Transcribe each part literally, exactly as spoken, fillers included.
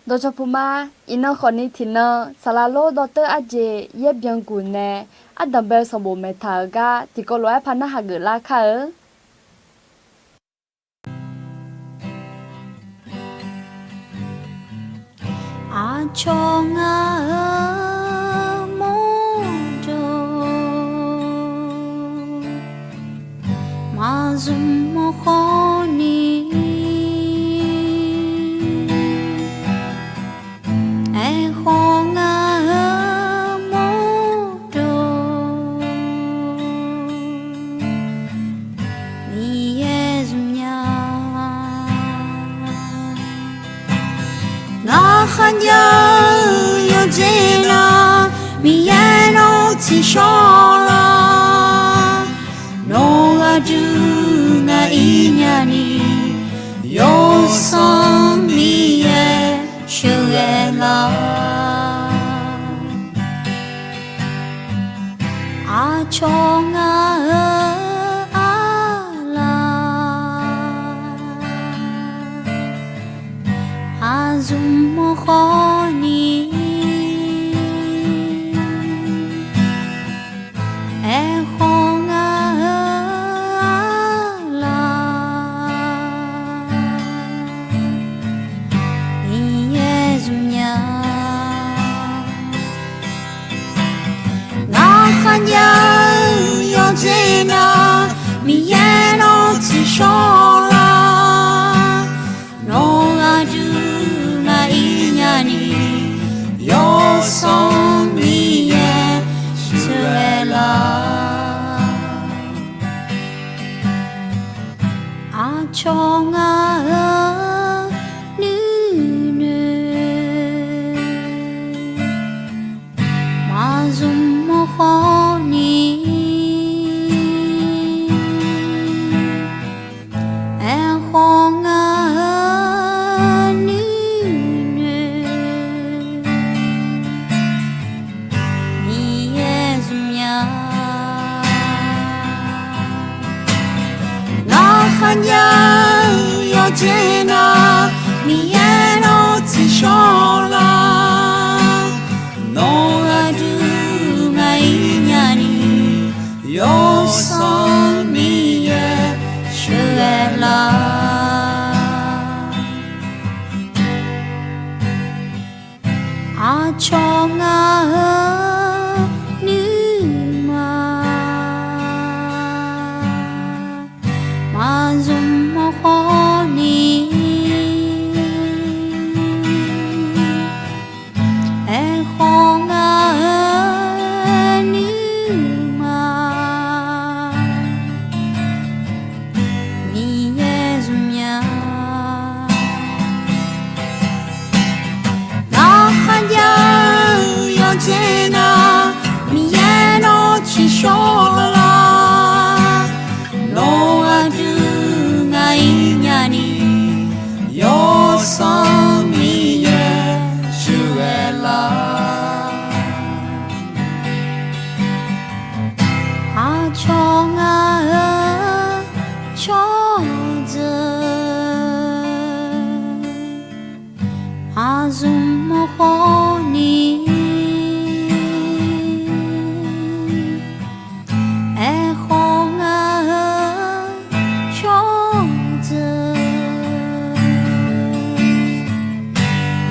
Dawqcawq puq ma. Iqnan khawfni tiqnan saqlaq lor dawrteur arjeq yaer byanguq nae ardanqbae-eu sanqbof maeqtaq-euq gar tiqkawv lof-aer par narhaq geuflar kar-eu. Aqcawq ngaq-euq mawrdo maqzmq mawrkhawf ni, aerkhawf ngaq-euq mawrdo Miqyaer zmqnya. Ngaq kharjav-eu yawqjeq nar, Miqyaer nawr tsiqshawr lar. Nawq aqdui ngaq ir nyani, Yawsanr Miqyaer sheuqghae lar. Aqcawq ngaq-euq arlaq, aqzmq mawrkhawf ni, aerkhawf ngaq-euq arlaq, Miqyaer zmqnya. Ngaq kharjav-eu yawqjeq nar, Miqyaer nawr tsiqshawr lar. Nawq aqdui ngaq ir nyani, Yawsanr Miqyaer sheuqghae lar. Aqcawq ngaq-euq nuinoeq, maqzmq mawrkhawf ni, aerkhawf ngaq-euq nuinoeq, Miqyaer zmqnya. Ngaq kharjav-eu yawqjeq nar, Miqyaer nawr tsiqshawr lar. Nawq aqdui ngaq ir nyani, Yawsanr Miqyaer sheuqghae lar. Aqcawq ngaq-euq nuima, maqzmq mawrkhawf ni, aerkhawf ngaq-euq nuima, Miqyaer zmqnya. Ngaq kharjav-eu yawqjeq nar, Miqyaer nawr tsiqshawr lar. Nawq aqdui ngaq ir nyani, Yawsanr Miqyaer sheuqghae lar. Aqcawq ngaq-euq tsawrjeuq, maqzmq mawrkhawf ni, aerkhawf ngaq-euq tsawrjeuq,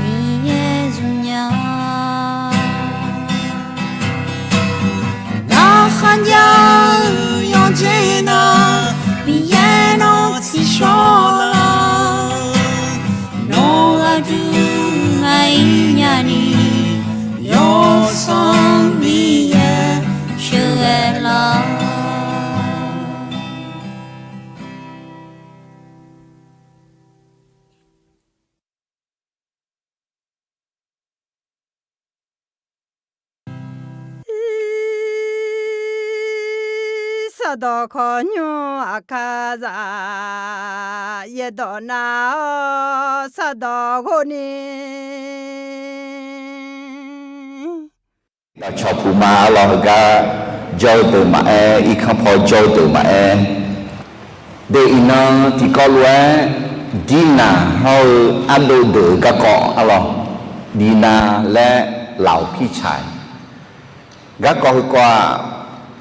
Miqyaer zmqnya. Ngaq kharjav-eu yawqjeq nar, Miqyaer nawr tsiqshawr lar. Nawq aqdui ngaq ir nyani, Yawsanr Miqyaer sheuqghae lar. Sardawq kawqnymr aqkar za, yaerdawq nar-awr sardawq ghov ni. Dawqcawq puq ma arlawq heugar jawr-eu deuq maqaer, irkanr paw jawr-eu deuq maqaer, deuq iqnan tiqkawv lof-aer dirnaq hawr-eu ardov deuq-euq garkawv arlawq. Dina laer laf-euq pirtsaq-iq, garkawv heukawv-aq,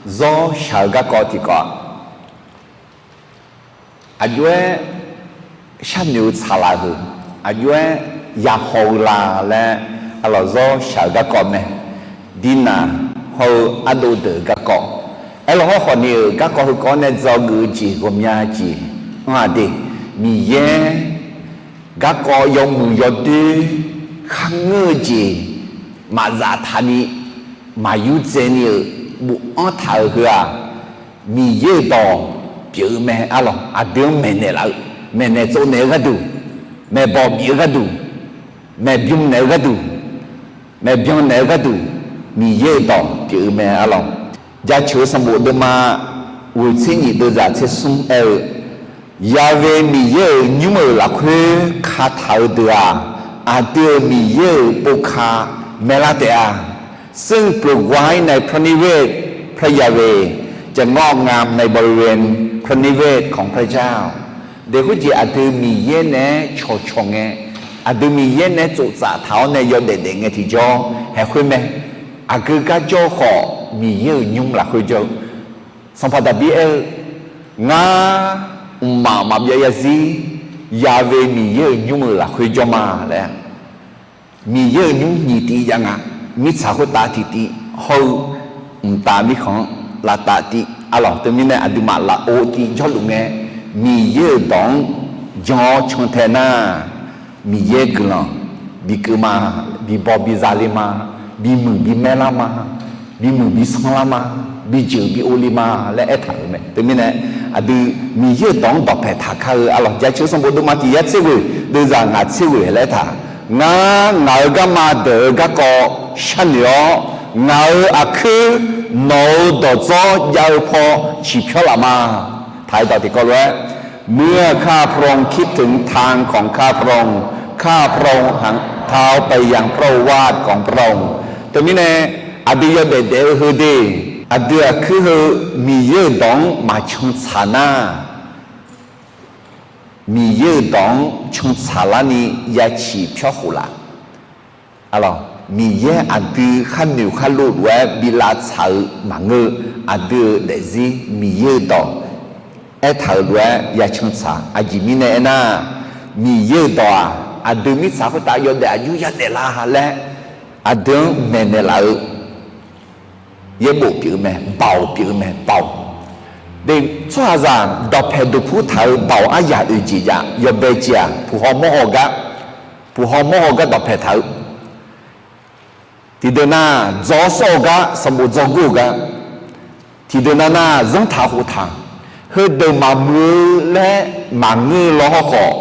zawr shaq-eu garkawv tiqkawv-aq, aqjox-aer sharnoeq-eu tsaqlaf-euq, aqjox-aer yahaw-eu la laer, arlawq zawr shaq-eu garkawv mae. Dina hawr-eu ardov deuq-euq garkawv, aerlawq hawrkhawf ni-euq garkawv heukawv-anr nae dzawgeuf-eu jeq ghawqmya jeq anr-aq de, Miqyaer garkawv yawmuiq yawdoer kharngeur-eu jeq maqzaf taqni, maqyurdzae ni-euq bofanr taq-euq heu-aq, Miqyaer-euq dawq pyeuf-eu mae arlawq. Aqdui-anr maeqnaeq laf-eu, maeqnaeq tsovnaeq-eu gharduq, maeqbawq bif-eu gharduq, maeqbyan naeq-eu gharduq, maeqbyan naeq-eu gharduq, Miqyaer-euq dawq pyeuf-eu mae arlawq. Jaceuq-eu sanqbof deuvma ghoeqtser nyif deuvzaq tser smr aer-eu, Yaqve Miqyaer-euq nymr-euq lafkhoer kataq-eu deuq-aq, aqdui-euq Miqyaer-euq povka maeqlar taef-a. ซึ่งปลูกไว้ในพระนิเวศพระยาเวห์ จะงอกงามในบริเวณพระนิเวศของพระเจ้า Daef khoerjeq aqdui Miqyaer naeq-aer cawqcawq ngae, aqdui Miqyaer naeq-aer tsoftsaf taq-awr nae yawdaef daef ngae tiqjawr haeq khoer mae. Aqgeu gar jawr khawf Miqyaer-euq nymr lafkhoer jawr-eu. Sanqpaq Daqbir aer-eu, Ngar mqmaq maqbyav zarzir Yaqve Miqyaer-euq nymr-euq lafkhoer jawr ma laer-a. Miqyaer-euq nymr nyiq tiv jav nga. Mirtsaq khoertav tiqtiv hawr-eu, mqtav mirkhanq-anr lavtav tiv arlawq. Teumirnae aqduimaf lafov tiv jawrluf ngae, Miqyaer-euq dawq-anr jan-awr cantae nar, Miqyaer guiqlanq bikeuv ma, bibaw biza le ma, bimuiq bimaer lar ma, bimuiq bisanr lar ma, bijeuq bi ov le ma laer aertaq-euq mae. Teumirnae aqdui Miqyaer-euq dawq-anr dawqpae taq kar-eu arlawq. Jaceuq sanqbof deuvma tiq yar tser ghoeq deuvzaq ngaq tser ghoeq laer aertaq, Ngar ngaq-euq garma deuq-eu garkawv sharnoeq-awr, ngaq-euq aqkuir nawq-euq dawqdzawr jav-eu paw ciqpyawr laf ma. Taq-aer dawq tiqkawv lof-aer, เมื่อข้าพระองค์คิดถึงทางของข้าพระองค์ ข้าพระองค์หันเท้าไปยังพระโอวาทของพระองค์ Teumirnae aqdui yawdaef daef-eu heu de, aqdui aqkuir heu Miqyaer-euq dawq-anr maqcan tsaq nar, Miqyaer-euq dawq-anr cantsaq larni ya ciqpyawr khof laf. Arlawq, Miqyaer aqdui kharnoeq kharlov lof-aer bi lavtsaq-eu maqngeur-eu, aqdui-euq daefzir Miqyaer-euq dawq aertaq-euq lof-aer ya cantsaq. Aqjeq mirnae aernar, Miqyaer-euq dawq-aq, aqdui mirtsaq khoertav yawdaef aqjox yadaef la laer aqdui-anr maeqnaeq laf-eu yaerbof pyeuf-eu mae, baoq pyeuf-eu mae, baoq. De, tsawrhaqzaq dawqpaeq duqpur taq-eu baoq aryaq oeq jeq jav yawbae jeq-aq, puq haw mawr haw gar, puq haw mawr haw gar dawqpaeq taq-eu. Tiqdeuq nar, dzaw-awr sawr-eu gar, sanqbof dzaw gur-eu gar, tiqdeuq nar nar, zanrtaq khoftaq, heudeuq maqmuiq-eu laer maqngeur-eu law hawrkhawf,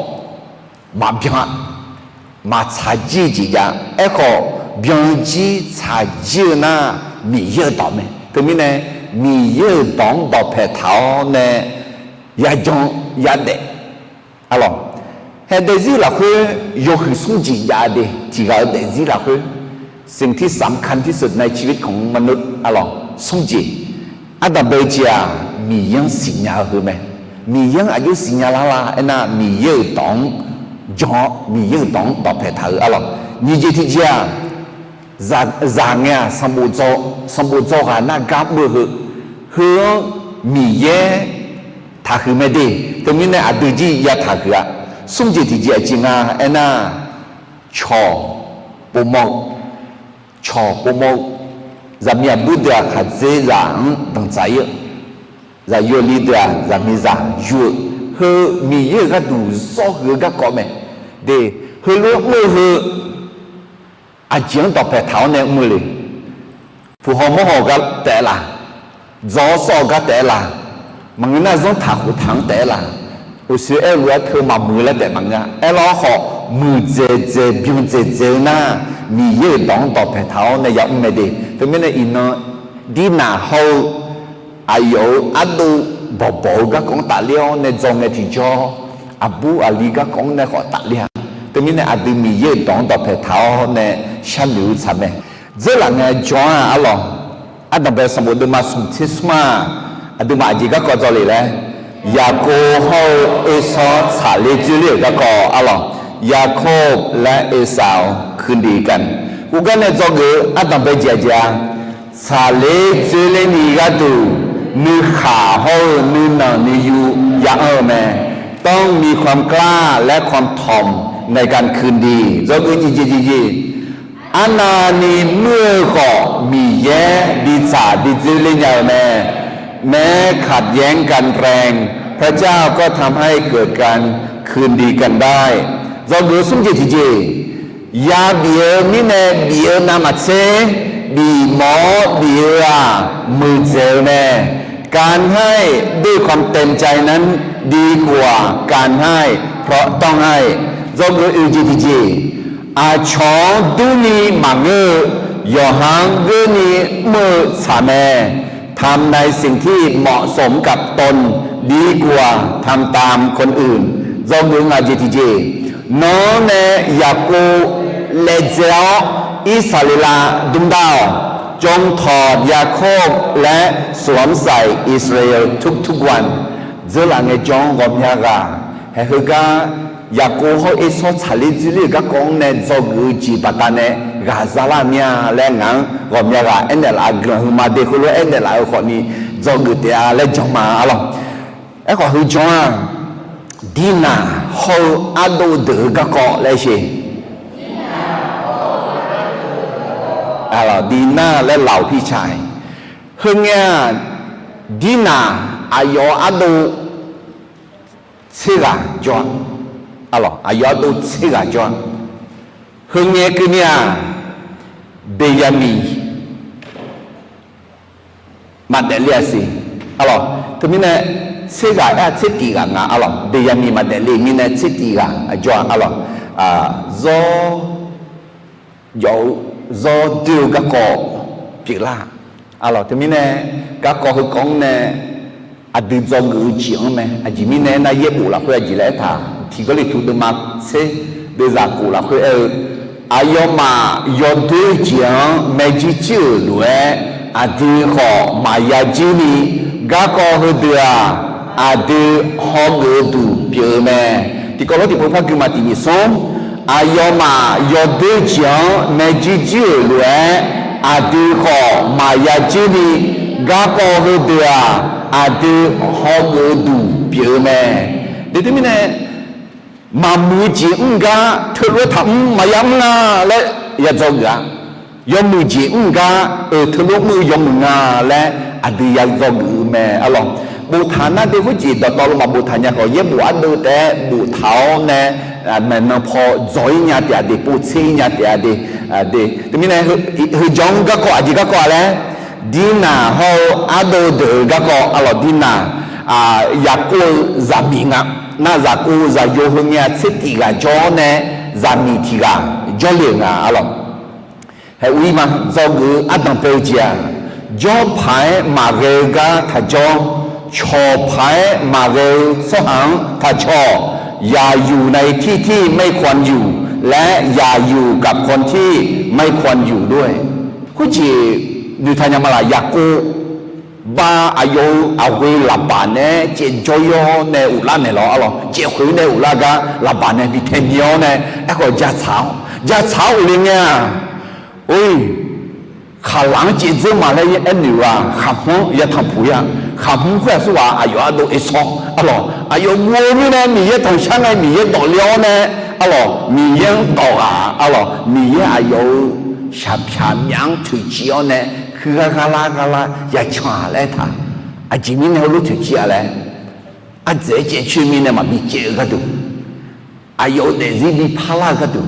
maqbyan-a, maqtsaq jir-eu jeq jav. Aerkhawf, byan jir tsaq jir-eu nar, Miqyaer-euq dawq mae. Teumirnae, Miqyaer-euq dawq-anr dawqpaeq taq-awr nae yajan yadaef. Arlawq, haeq daefzir lafkhoer yawhuiq smr jeq jav de, tiq ghaq-eu daefzir lafkhoer สิ่งที่สำคัญที่สุดในชีวิตของมนุษย์ arlawq, smr jeq. Ardanqbae jeq-aq, Miqyaer-anr siqnya-eu heu mae. Miqyaer-anr aqjox siqnya lar la aernar, Miqyaer-euq dawq-anr jan-awr, Miqyaer-euq dawq-anr dawqpaeq taq-eu arlawq. Nyiq jeq tiqjeq-aq, zaq ngae-aq, sanqbof dzaw ghaq nar gar mr-eu heu, heu-anr Miqyaer taqhuiq mae de. Teumirnae aqdui jir ya taqhuiq-a. Smr jeq tiqjeq aqjeq nga aernar, cawq povmawr-eu, cawq povmawr-eu, zaqmiq aqbur deuq-aq, khaqdzerzaq-anr danqdzaq ir-eu, zaqyo li deuq-aq, zaqmiqzaq yur-eu, heu Miqyaer-euq gharduq zawr huiq-eu garkawv mae. De, heulof-aer mr-eu heu aqjeq-anr dawqpaeq taq-awr nae mr-eu le. Puq haw mawr haw gar taef-aer la? Dzaw-awr sawr-eu gar taef-aer la? Maqngeur nar, zanrtaq khoftaq-anr taef-aer la? Uqshoe aer-eu lof-aer teu maqmuiq laer taef maqngeur-a. Aerlar-awr khawf, muiqdzaeq dzaeq byan dzaeq dzaeq-eu nar, Miqyaer-euq dawq-anr dawqpaeq taq-awr nae yamr mae de. Teumirnae iqnan, dirnaq hawr-eu aqyawf-euq ardov bawqbawq-eu garkawv-anr tafler-awr nae dzaw ngae tiqjawr, aqbur aqli garkawv-anr nae khawf tafler-a. Teumirnae aqdui Miqyaer-euq dawq-anr dawqpaeq taq-awr nae sharnoeq-eu tsaq mae. Dzeurlaf ngae jawr-a arlawq. Ardanqbae sanqbof deuvma smq tser smr-aq, aqduimaf aqjeq garkawv dzaw le laer, Yaqkov hawr-eu Esau-anr tsaqler dzoerler-euq garkawv arlawq. Yaqkov laer Esau คืนดีกัน Khoergar nae dzawgeuf-eu ardanq bae jeq-aq jeq-a, tsaqler dzoerler ni gharduq nuikhaq hawr-eu nuinanq nuiyu ya anr-eu mae. ต้องมีความกล้าและความถ่อมในการคืนดี Dzawgeuf jeq jeq jeq jeq. Arnavni muir-eu khawf Miqyaer bitsaq bidzoerler nya-eu mae. แม้ขัดแย้งกันแรง พระเจ้าก็ทำให้เกิดการคืนดีกันได้ Dzawgeuf smr jeq tiqjeq. Yabif-eu mirnae bif-eu navmaqtser, bifmawf-awr bif-eu-aq muiqdzaeq-eu mae. การให้ด้วยความเต็มใจนั้น ดีกว่าการให้เพราะต้องให้ Dzawgeuf oeq jeq tiqjeq. Aqcawq-anr durni maqngeur-eu, yawqha-anr geurni mr-eu tsaq mae. ทำในสิ่งที่เหมาะสมกับตน ดีกว่าทำตามคนอื่น Dzawgeuf ngaq jeq tiqjeq. Nawr nae Yaqkov laevdzae-awr Irsaqleqlav dmr dar-awq. จงถอดยาโคบและสวมใส่อิสราเอลทุกๆวัน Dzeurlaf ngaejawr-anr ghawqmya ghaq, haeq heugar Yaqkov hawr Ersawr tsaqler dzoerler-euq garkawv-anr nae dzawgeuf-eu jeq baqdanae ghaq zalar mir-a laer ngaq-anr ghawqmya ghaq aernaeq laf-eu guiqlanq huiqma de khoerlof-aer aernaeq laf-eu khawfni dzawgeuf taef-a laer jan ma arlawq. Aerkhawf heu jan-aq, Dirnaq hawr-eu ardov deuq-eu garkawv laer sher. Dirnaq laer laf-euq pirca-aer, heungae-aq, Dirnaq aqyawf-euq ardov tser ghaq jawr-a. Arlawq, aqyawf ardov tser ghaq jawr-a. Heungae keuvni-aq, Beqyaqmiq maqdaef le-a siq. Arlawq, teumirnae tser ghaq aer-a tser tif ghaq nga arlawq. Beqyaqmiq maqdaef le mirnae tser tif ghaq jawr-a arlawq. Zawr jawf-eu zawr doer-eu garkawv pyeuflar. Arlawq, teumirnae garkawv heukawv-anr nae aqdui dzawgeuf-eu jeq-anr mae. Aqjeq mirnae aernar, yaerbof lafkhoer aqjeq laer aertaq, Tiq Gawrliqtu deuvma tser deuvzaq kof lafkhoer aer-eu, aqyawfmaf yawdoer jeq-anr maerjuir jir-euq lof-aer, aqdui khawf maqya jir ni, garkawv heudeuq-aq, aqdui hawgeuf-eu duq pyeuf-eu mae. Tiqkawv lawr tiqpov par gui ma. Tiq nyiq smr, aqyawfmaf yawdoer jeq-anr maerjuir jir-euq lof-aer, aqdui khawf maqya jir ni, garkawv heudeuq-aq, aqdui hawgeuf-eu duq pyeuf-eu mae. Teumirnae, maqmuiq-eu jeq mr gar teulof-aer taqmr maqya mr nga laer ya dzawgeuf-a. Yawmuiq jeq mr gar-euq teulof mr-eu yawmuiq nga laer aqdui ya dzawgeuf-eu mae arlawq. Boftaq nar de khoerjeq dawqtawvluf maqboftaq nya khawf, yaerbof ardeuv taef-aer boftaq-awr nae maeqnan paw dzaw-ir nya taef-a de, povtser-ir nya taef-a de. Teumirnae, heu jawr-anr garkawv aqjeq garkawv-a laer, Dirnaq hawr-eu ardov deuq-eu garkawv arlawq. Dirnaq Yaqkov-eu zaqmiq nga. Nar Yaqkov zaqyo heungae-aq tser tif ghaq jawr-awr nae zaqmiq tiq ghaq jawrle-euq nga arlawq. Haeq ur-ir ma. Dzawgeuf-eu ardanq bae-eu jeq-aq, jawrpaq-aer maqghae-eu gar taqjawr, cawqpaq-aer maqghae-eu tsawrhaq-anr taqcawq. อย่าอยู่ในที่ที่ไม่ควรอยู่ และอย่าอยู่กับคนที่ไม่ควรอยู่ด้วย Khoerjeq noeqtaq nya ma laq, Yaqkov ba aqyawf-euq aqghoe Laqbaq nae caevjawr-ir-awr nae ghoflar naeqlawq arlawq. Caevkhoeq nae ghoflar gar Laqbaq nae bi tae ni-awr nae, aerkhawf jatsaq-awr, jatsaq-awr ghofle ngae-aq, or-iq, khaqlaq-anr caevdzeur ma laer aernoeq ghaq khaqhmr-anr ya tanqpuq-ir-a. Khaqhmr khoer-aq surghaq aqyawf ardov Ersawr arlawq. Aqyawf guv-eu mirnae Miqyaer tanqshar ngae Miqyaer dawqle-awr nae arlawq, Miqyaer-anr dawq ghaq arlawq, Miqyaer aqyawf-euq shaqpyaq myaf-anr toeqciv-awr nae, huiq ghar gharlar gharlar ya can-aq laer aertaq. Aqjeq mirnae heulof toeqciv-a laer, ardzaeq-aer caevcoer mirnae maqbi caev-eu gharduq, aqyawf-euq daefzir bi parlar-eu gharduq,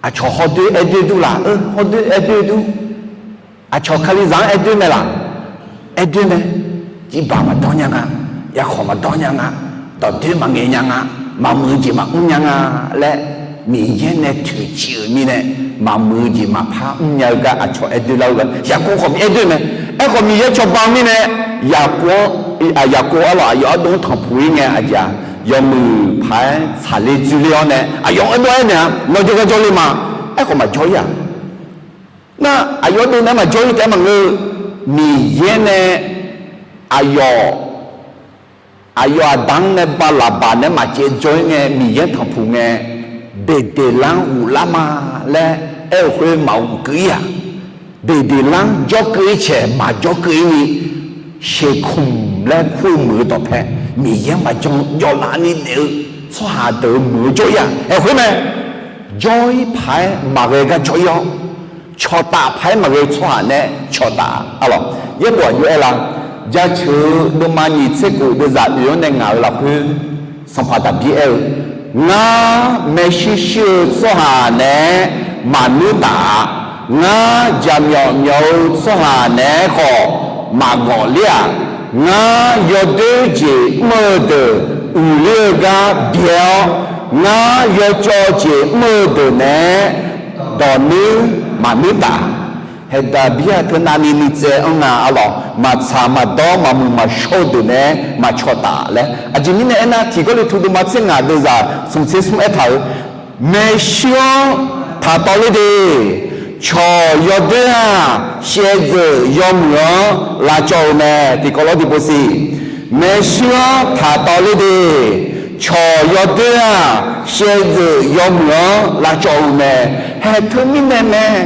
aqcawq hawdoer aer doer dur laf, hawdoer aer doer dur. Aqcawq Kalizaq-anr aer doer mae laf, aer doer mae. Jirbaq maqdawr nya nga, yarkhawq maqdawr nya nga, dawqdoer maqngaeq nya nga, maqmuiq-eu jeq maqmr nya nga laer, Miqyaer nae toeqciv-euq mirnae, maqmuiq-eu jeq maqpar mrnya-eu gar aqcawq aer doer lar-eu gar Yaqkov khawf bi aer doer mae. Aerkhawf Miqyaer cawba mirnae, Yaqkov-anr, Yaqkov arlawq aqyawf ardov-anr tanqpuq-ir ngae aqjeq-aq, yawmuiq paq-aer tsaqler dzoerler-awr nae aqyawf-anr aerdov-aer naeq-a, nawq jawrgar jawrle ma. Aerkhawf maqjawr-ir-aq. Nar aqyawf ardov naeq-aer maqjawr-ir taef-aer maqngeur-eu, Miqyaer nae aqyawf, aqyawf aqda-anr nae ba Laqbaq naeq-aer maqcaev jawr-ir ngae Miqyaer-anr tanqpuq ngae, Beqdeqlanr ghoflar ma laer aer-eu khoer maqghofkeuv-ir-aq, Beqdeqlanr jawrkeuv-ir caeq maqjawrkeuv-ir ni, sheuqkmq laer kur-eu muiq-eu dawqpae, Miqyaer maqjan jawrlaf ni daef-eu tsawrhaq deuq-eu muiq-eu jawr-ir-aq, aerkhoer mae. Jawr-ir paq-aer maqghae gar jawr-ir-awr, cawqtaf paq-aer maqghae-eu tsawrhaq nae cawqtaf-a lawq. Yaerbof aqjox aer la, Jaceuq-eu deuvma nyiq tser khof deuvzaq oeq-anr nae ngaq-euq lafkhoer, Sanqpaq Daqbir aer-eu, Ngar maershuir shuir-eu tsawrhaq naeq-aer maqnuir taf-a. Ngar jaqmyawf myawf-eu tsawrhaq naeq-aer khawf maqgawf ler-aq. Ngar yawdoer jeq mr-eu deuq uiqler-eu gar byae-awr, ngar yawcawv jeq mr-eu deuq naeq-aer dawq nuir maqnuir taf. Haeqdaq bir-aq teunav ni nuitsaev-anr nga-a lawq. Maqtsaq maqdawr maqmuiq maqshawr-eu deuq naeq-aer maqcawq taf laer. Aqjeq mirnae aernar, Tiq Gawrliqtu deuvma tser ngaq deuvzaq smq tser smr aertaq-euq, Maershuir-anr taqtawv ler de. Cawq yawdoer-aq, shaevdzeuf yawmuiq-anr lavcawv-eu mae. Tiqkawv lawr tiqpov siq. Maershuir-anr taqtawv ler de. Cawq yawdoer-aq, shaevdzeuf yawmuiq-anr lavcawv-eu mae. Haeq teumirnae mae.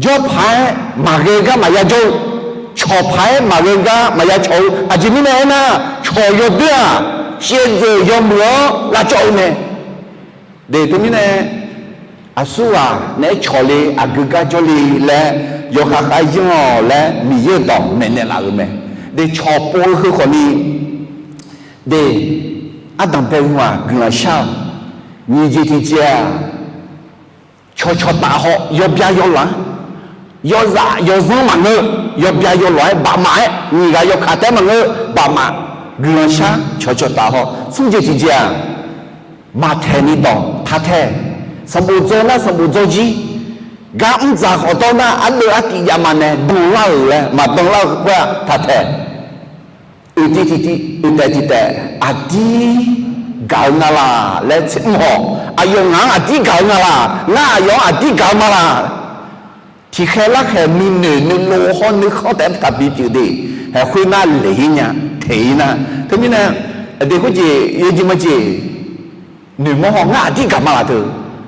Jawr paq-aer maqghae gar maqya jawr-eu, cawq paq-aer maqghae gar maqya cawq-eu, aqjeq mirnae aernar, cawq yawdoer-aq, shaevdzeuf yawmuiq-anr lavcawv-eu mae. De teumirnae, aqsurghaq naeq-aer cawq le, aqgeu gar jawr le laer yawkhav khav yanr-awq laer Miqyaer-euq dawq maeqnaeq laf-euq mae. De cawq pov-eu heu khawfni, de ardanq bae-eu hawq-aq guiqlanq shar-awq. Nyiq jeq tiqjeq-aq, cawqcawq taf haw yawbya yawlanq-aer, yawzaf yawzanr maqngeur, yawbya yawlanq-aer bafmaf-aer nyiq ghaq yawkaq taef-aer maqngeur, bafmaf guiqlanq shar cawqcawq taf haw. Smr jeq tiqjeq-aq, maqtaeq ni dawq taq taeq. Sanqbof dzaw nar sanqbof dzaw jir, gar mr dzaq khawf dawr nar ardeuv artiv jav ma nae danlar-euq laer maqdanlar-eu khoer-aq taq taeq. Oeq tiv tiq tiv, oeq taef tiq taef, aqdir gaq-eu nga laq laer tser mr haw. Aqyawf ngaq-anr aqdir gaq-eu nga laq, ngar aqyawf-anr aqdir gaq-eu ma laq. Tiqkhaeq larkhaeq nuinoeq nuilov hawr nuikhanr taef-aer taqbi pyeuf de. Haeq khoernar leq-ir nya, teq-ir nar. Teumirnae, aqdui khoerjeq yawjeq majeq noeqmawr haw, ngar aqdir gaq ma laq teu.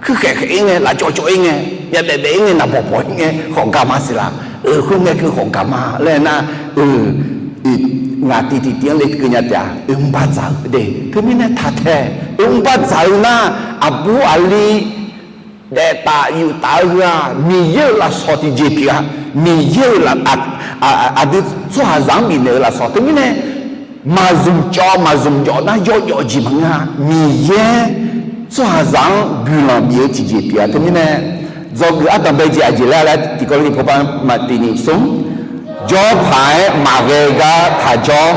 Kuirkhaeq khaeq-ir ngae, lafcawv cawv-ir ngae, myavbaef baef-ir ngae, naqbawq bawq-ir ngae khawf gaq ma siq laq. Oeq khoer ngae keuv khawf gaq ma laer nar, oeq, ngaq tiv tiq tiv-anr lekeuv nya taef-a. Oeq mr bar dzaq-eu de. Teumirnae taq taeq, oeq mr bar dzaq-eu nar, aqbur aqli daef taf yuf taf-eu heu-aq, Miqyaer-euq lafsawq tiqjeq pyeuf-a. Miqyaer-euq aqdui tsawrhaqzaq-anr bifnaeq-eu lafsawq. Teumirnae maqzmq cawv maqzmq jawf nar yawjawf jeq maqngeur-a. Miqyaer tsawrhaqzaq-anr guiqlanq bif-eu tiqjeq pyeuf-a. Teumirnae dzawgeuf ardanq bae jeq aqjeq laer laer tiqkawv li pawba maqtif ni smr. Jawr paq-aer maqghae gar taqjawr,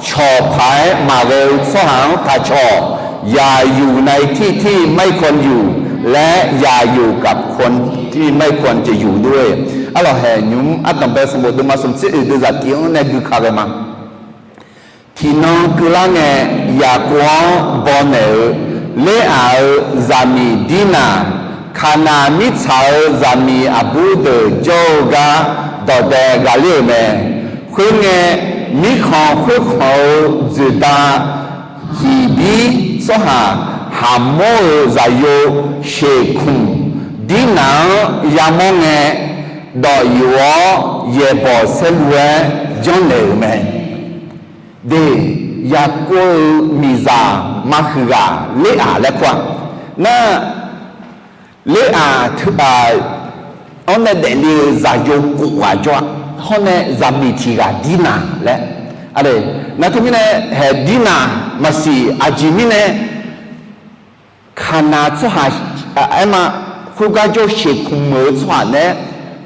cawq paq-aer maqghae-eu tsawrhaq-anr taqcawq. Yaqyuq nae tir tir mair kan yuq laer, yaqyuq gaf kan tir mair kan jeq yuq dur-e. Arlawq haeq nymq mr ardanq bae sanqbof deuvma smq tser oeq deuvzaq tiv-anr nae gui ka ghae ma. Tiqnan keuvlar ngae, Yaqkov-anr bawnaeq-eu Ler-aq-euq zaqmiq Dirnaq, Kaqnaq mirtsaq-euq zaqmiq aqbur deuq jawr-eu gar dawqdae ghaqler-euq mae. Khoerngae, mirkhanq khoerkhanq-eu dzoeqda hiqbir tsawrhaq Haqmawr-euq zaqyo Sheqkmq Dirnaq-anr yamawr ngae, dawf yuf-awr yaeqbawq saerlu-aer janrnaeq-euq mae. De, Yaqkov-euq miqzaq mahuiq ghaq Ler-aq laer kur-aq. Nar, Ler-aq teu-aq, anr nae daefle-eu zaqyo kof ghaq jawr-a. Hawr nae zaqmiq tiq ghaq Dirnaq laer. Aqle, nar teumirnae haeq Dirnaq maqsiq, aqjeq mirnae Kaqnaq tsawrhaq, aer ma, khoergar jawr Sheqkmq-euq tsawrhaq nae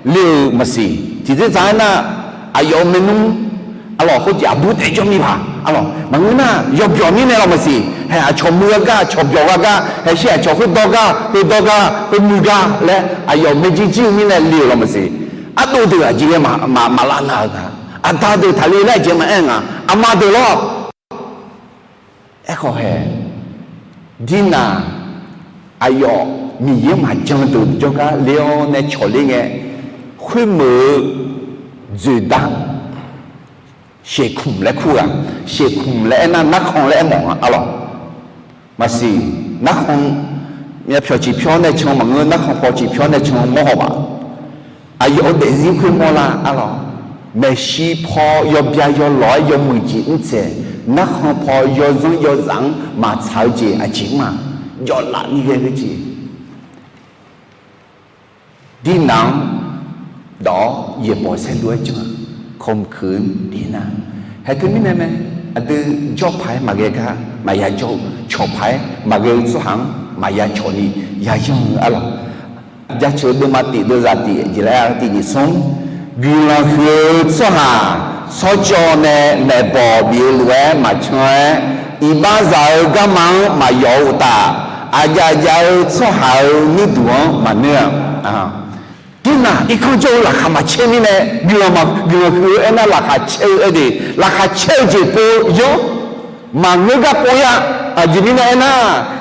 le-eu maqsiq. Tiqdzer dzaq-aer nar, aqyawf-euq maernmr, arlawq khoerjeq aqbur taef jawr mir paq, arlawq maqngeur nar yawbyawq mirnae lawq maqsiq. Haeq aqcawq muiq ghargar, aqcawq byawq ghargar, haeq sher aqcawq khoerdawr gar, khoerdawr gar, khoermuiq gar laer aqyawf maerjir jir-eu mirnae le-euq lawq maqsiq. Ardov deuq aqjeq ghae maqlav nav-euq nga. Aqda deuq taqle laer aqjeq maqaer nga. Aqma deuq lawr. Aerkhawf haeq, Dirnaq aqyawf Miqyaer maqjan deuq jawrgar ler-awr nae cawq ler ngae, khoermeuq-eu dzoeqda Sheqkmq laer kur ghaq. Sheqkmq laer aernar narkhan laer aermawf nga arlawq. Maqsiq, narkhan myavpyawq ciqpyawr nae can maqngeur, narkhan paw ciqpyawr nae can mawrhaw baf. Aqyawf-euq daefzir khoermawr lar arlawq. Maeqshi paw yawbya yawlawq-aer yawmuiq jeq mrtsaeq, narkhan paw yawzanr yawzaf-anr maqtsaq-eu jeq aqjeq mr-aq, jawvlaf ni ghae-eu jeq. Dirnav-anr dawq-awr yaeqbawq saerlu-aer jan-aq, ข่มขืน dirnav. Haeq teumirnae mae, aqdui jawr paq-aer maqghae gar maqya jawr-eu, cawq paq-aer maqghae-eu tsawrhaq-anr maqya cawq ni yayanr-eu arlawq. Jaceuq-eu deuvma tif deuvzaq tif jeq laer-a tiq nyiq smr, guiqlanq huiq-eu tsawrhaq tsawrcawv nae maeqbawq bif-eu lof-aer maqcan-aer, iqbaxzaq-eu garma-anr maqyawf-eu uqtaf, aqjav jav-eu tsawrhaq-euq nuirduq-anr maqnoer-a. Dirnav irkanr jawr-eu laqkhaq maqcaer mirnae, guiqlanq ma guiqlanq huiq-eu aernar laqkhaq caer-eu aerde, laqkhaq caer-eu jeq pov yanr, maqngeur gar pov-ir-a. Aqjeq mirnae aernar,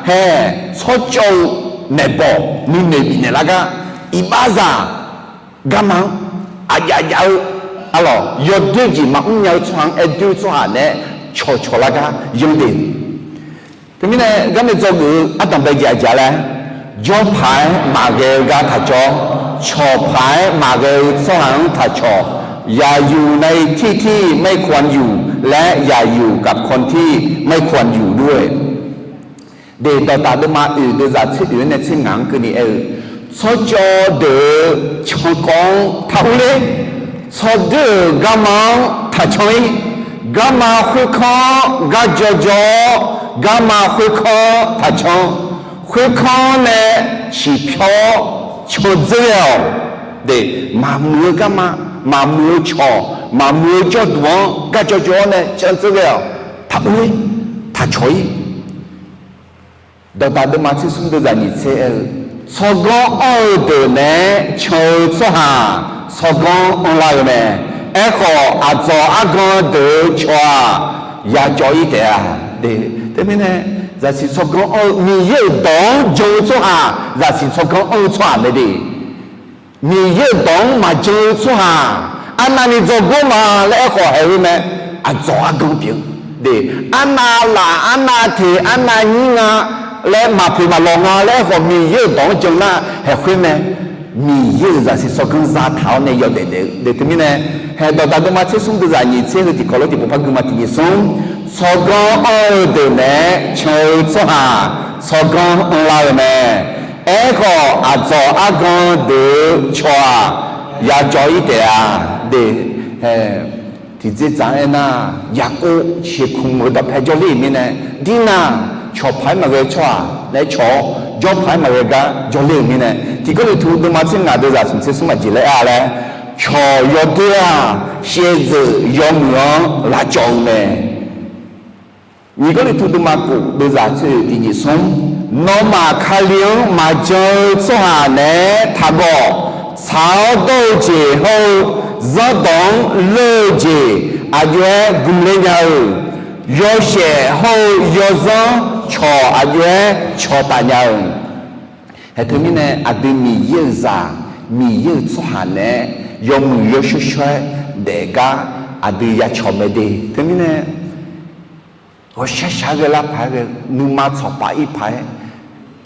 haeq tsawrcawv-eu maeqbawq nuinoeq bifnaeq lar gar, iqbaxzaq garma-anr aqjav jav-eu arlawq, yawdoer jeq maqmr nya-eu tsawrhaq-anr aer doer-eu tsawrhaq naeq-aer cawqcawq lar gar yanr de. Teumirnae garnae dzawgeuf-eu ardanq bae jeq aqjeq laer, jawr paq-aer maqghae-eu gar taq jawr, cawq paq-aer maqghae-eu tsawrhaq-anr taq cawq, อย่าอยู่ในที่ที่ไม่ควรอยู่ และอย่าอยู่กับคนที่ไม่ควรอยู่ด้วย. De dawqtaf deuvma oeq deuvzaq tser oeq-aer nae tser ngaq-anr keuvni aer-eu, tsawrcawv deuq-eu cankawv-anr taq urler, tsawrdoer-euq garma-anr taq can-ir, garma khoerkanr-anr gar jawrjawr-awr, garma khoerkanr-anr taq can, khoerkanr nae ciqpyawr-awr can dzeur ghae-awq. De, maqmuiq-eu garma, maqmuiq-eu cawq, maqmuiq-eu jawrduq-anr gar jawrjawr-awr nae can dzeur ghae-awq. Taq urler, taq cawq-ir. Dawqdaq deuvma tser smr deuvzaq nyiq tser aer-eu, tsawrganr anr-eu deuq naeq-aer can-eu tsawrhaq tsawrganr anrlar-eu mae. Aerkhawf, aqdzawq argan deuq-eu cawq-aq, yacawv-ir taef-a. De, teumirnae, zaqsiq tsawrganr anr-eu Miqyaer-euq dawq-anr jan-eu tsawrhaq zaqsiq tsawrganr anr-eu tsawrhaq mae de. Miqyaer-euq dawq-anr maqjan-eu tsawrhaq arnavni dzawgor ma laer aerkhawf haeq-eu mae. Aqdzawq argan pyeuf-eu de, arnav laf, arnav teq, arnav nyir nga laer, maqpoeq maqlawq nga laer aerkhawf Miqyaer-euq dawq-anr jan nar haeq khoer mae. Miqyaer-euq zaqsiq tsawrganr zataq-awr nae yawdaef daef-eu de. Teumirnae, haeq dawqdaq deuvma tser smr deuvzaq nyiq tser heu tiqkawv lof tiqpov par guima tiq nyiq smr, tsawrganr anr-eu deuq naeq-aer can-eu tsawrhaq tsawrganr anrlar-eu mae. Aerkhawf, aqdzawq argan deuq-eu cawq-aq, yacawv-ir taef-a. De, tiqdzerdzaq-anr aernar, Yaqkov sheuqkmq-eu dawqpae jawrler-euq mirnae, dirnav cawq paq-aer maqghae-eu tsawrhaq naeq-aer cawq-awr, jawr paq-aer maqghae gar jawrler-euq mirnae, Tiq Gawrliqtu deuvma tser ngaq deuvzaq smq tser smr aqjeq laer aer-a laer, cawq yawdoer-aq, shaevdzeuf yawmuiq-anr lavcawv-eu mae. Nyiq Gawrliqtu deuvma kof deuvzaq tser oeq tiq nyiq smr, nawmaf Kali-anr maqjan-eu tsawrhaq naeq-aer taqgawq. Tsaq-awr dawr-eu jeq hawr-eu zanrdawq-anr leur-eu jeq aqjox-aer gmqler nya-eu, yawshaef hawr-eu yawzanr cawq aqjox-aer cawqtaf nya-euq. Haeq teumirnae aqdui Miqyaer-euq zaq, Miqyaer-euq tsawrhaq naeq-aer yawmuiq yawshawr shawr-aer daef gar aqdui yacawq mae de. Teumirnae ghawqshaq shaq-aer ghae lar paq-aer ghae, nuima tsawqpaf ir paq-aer,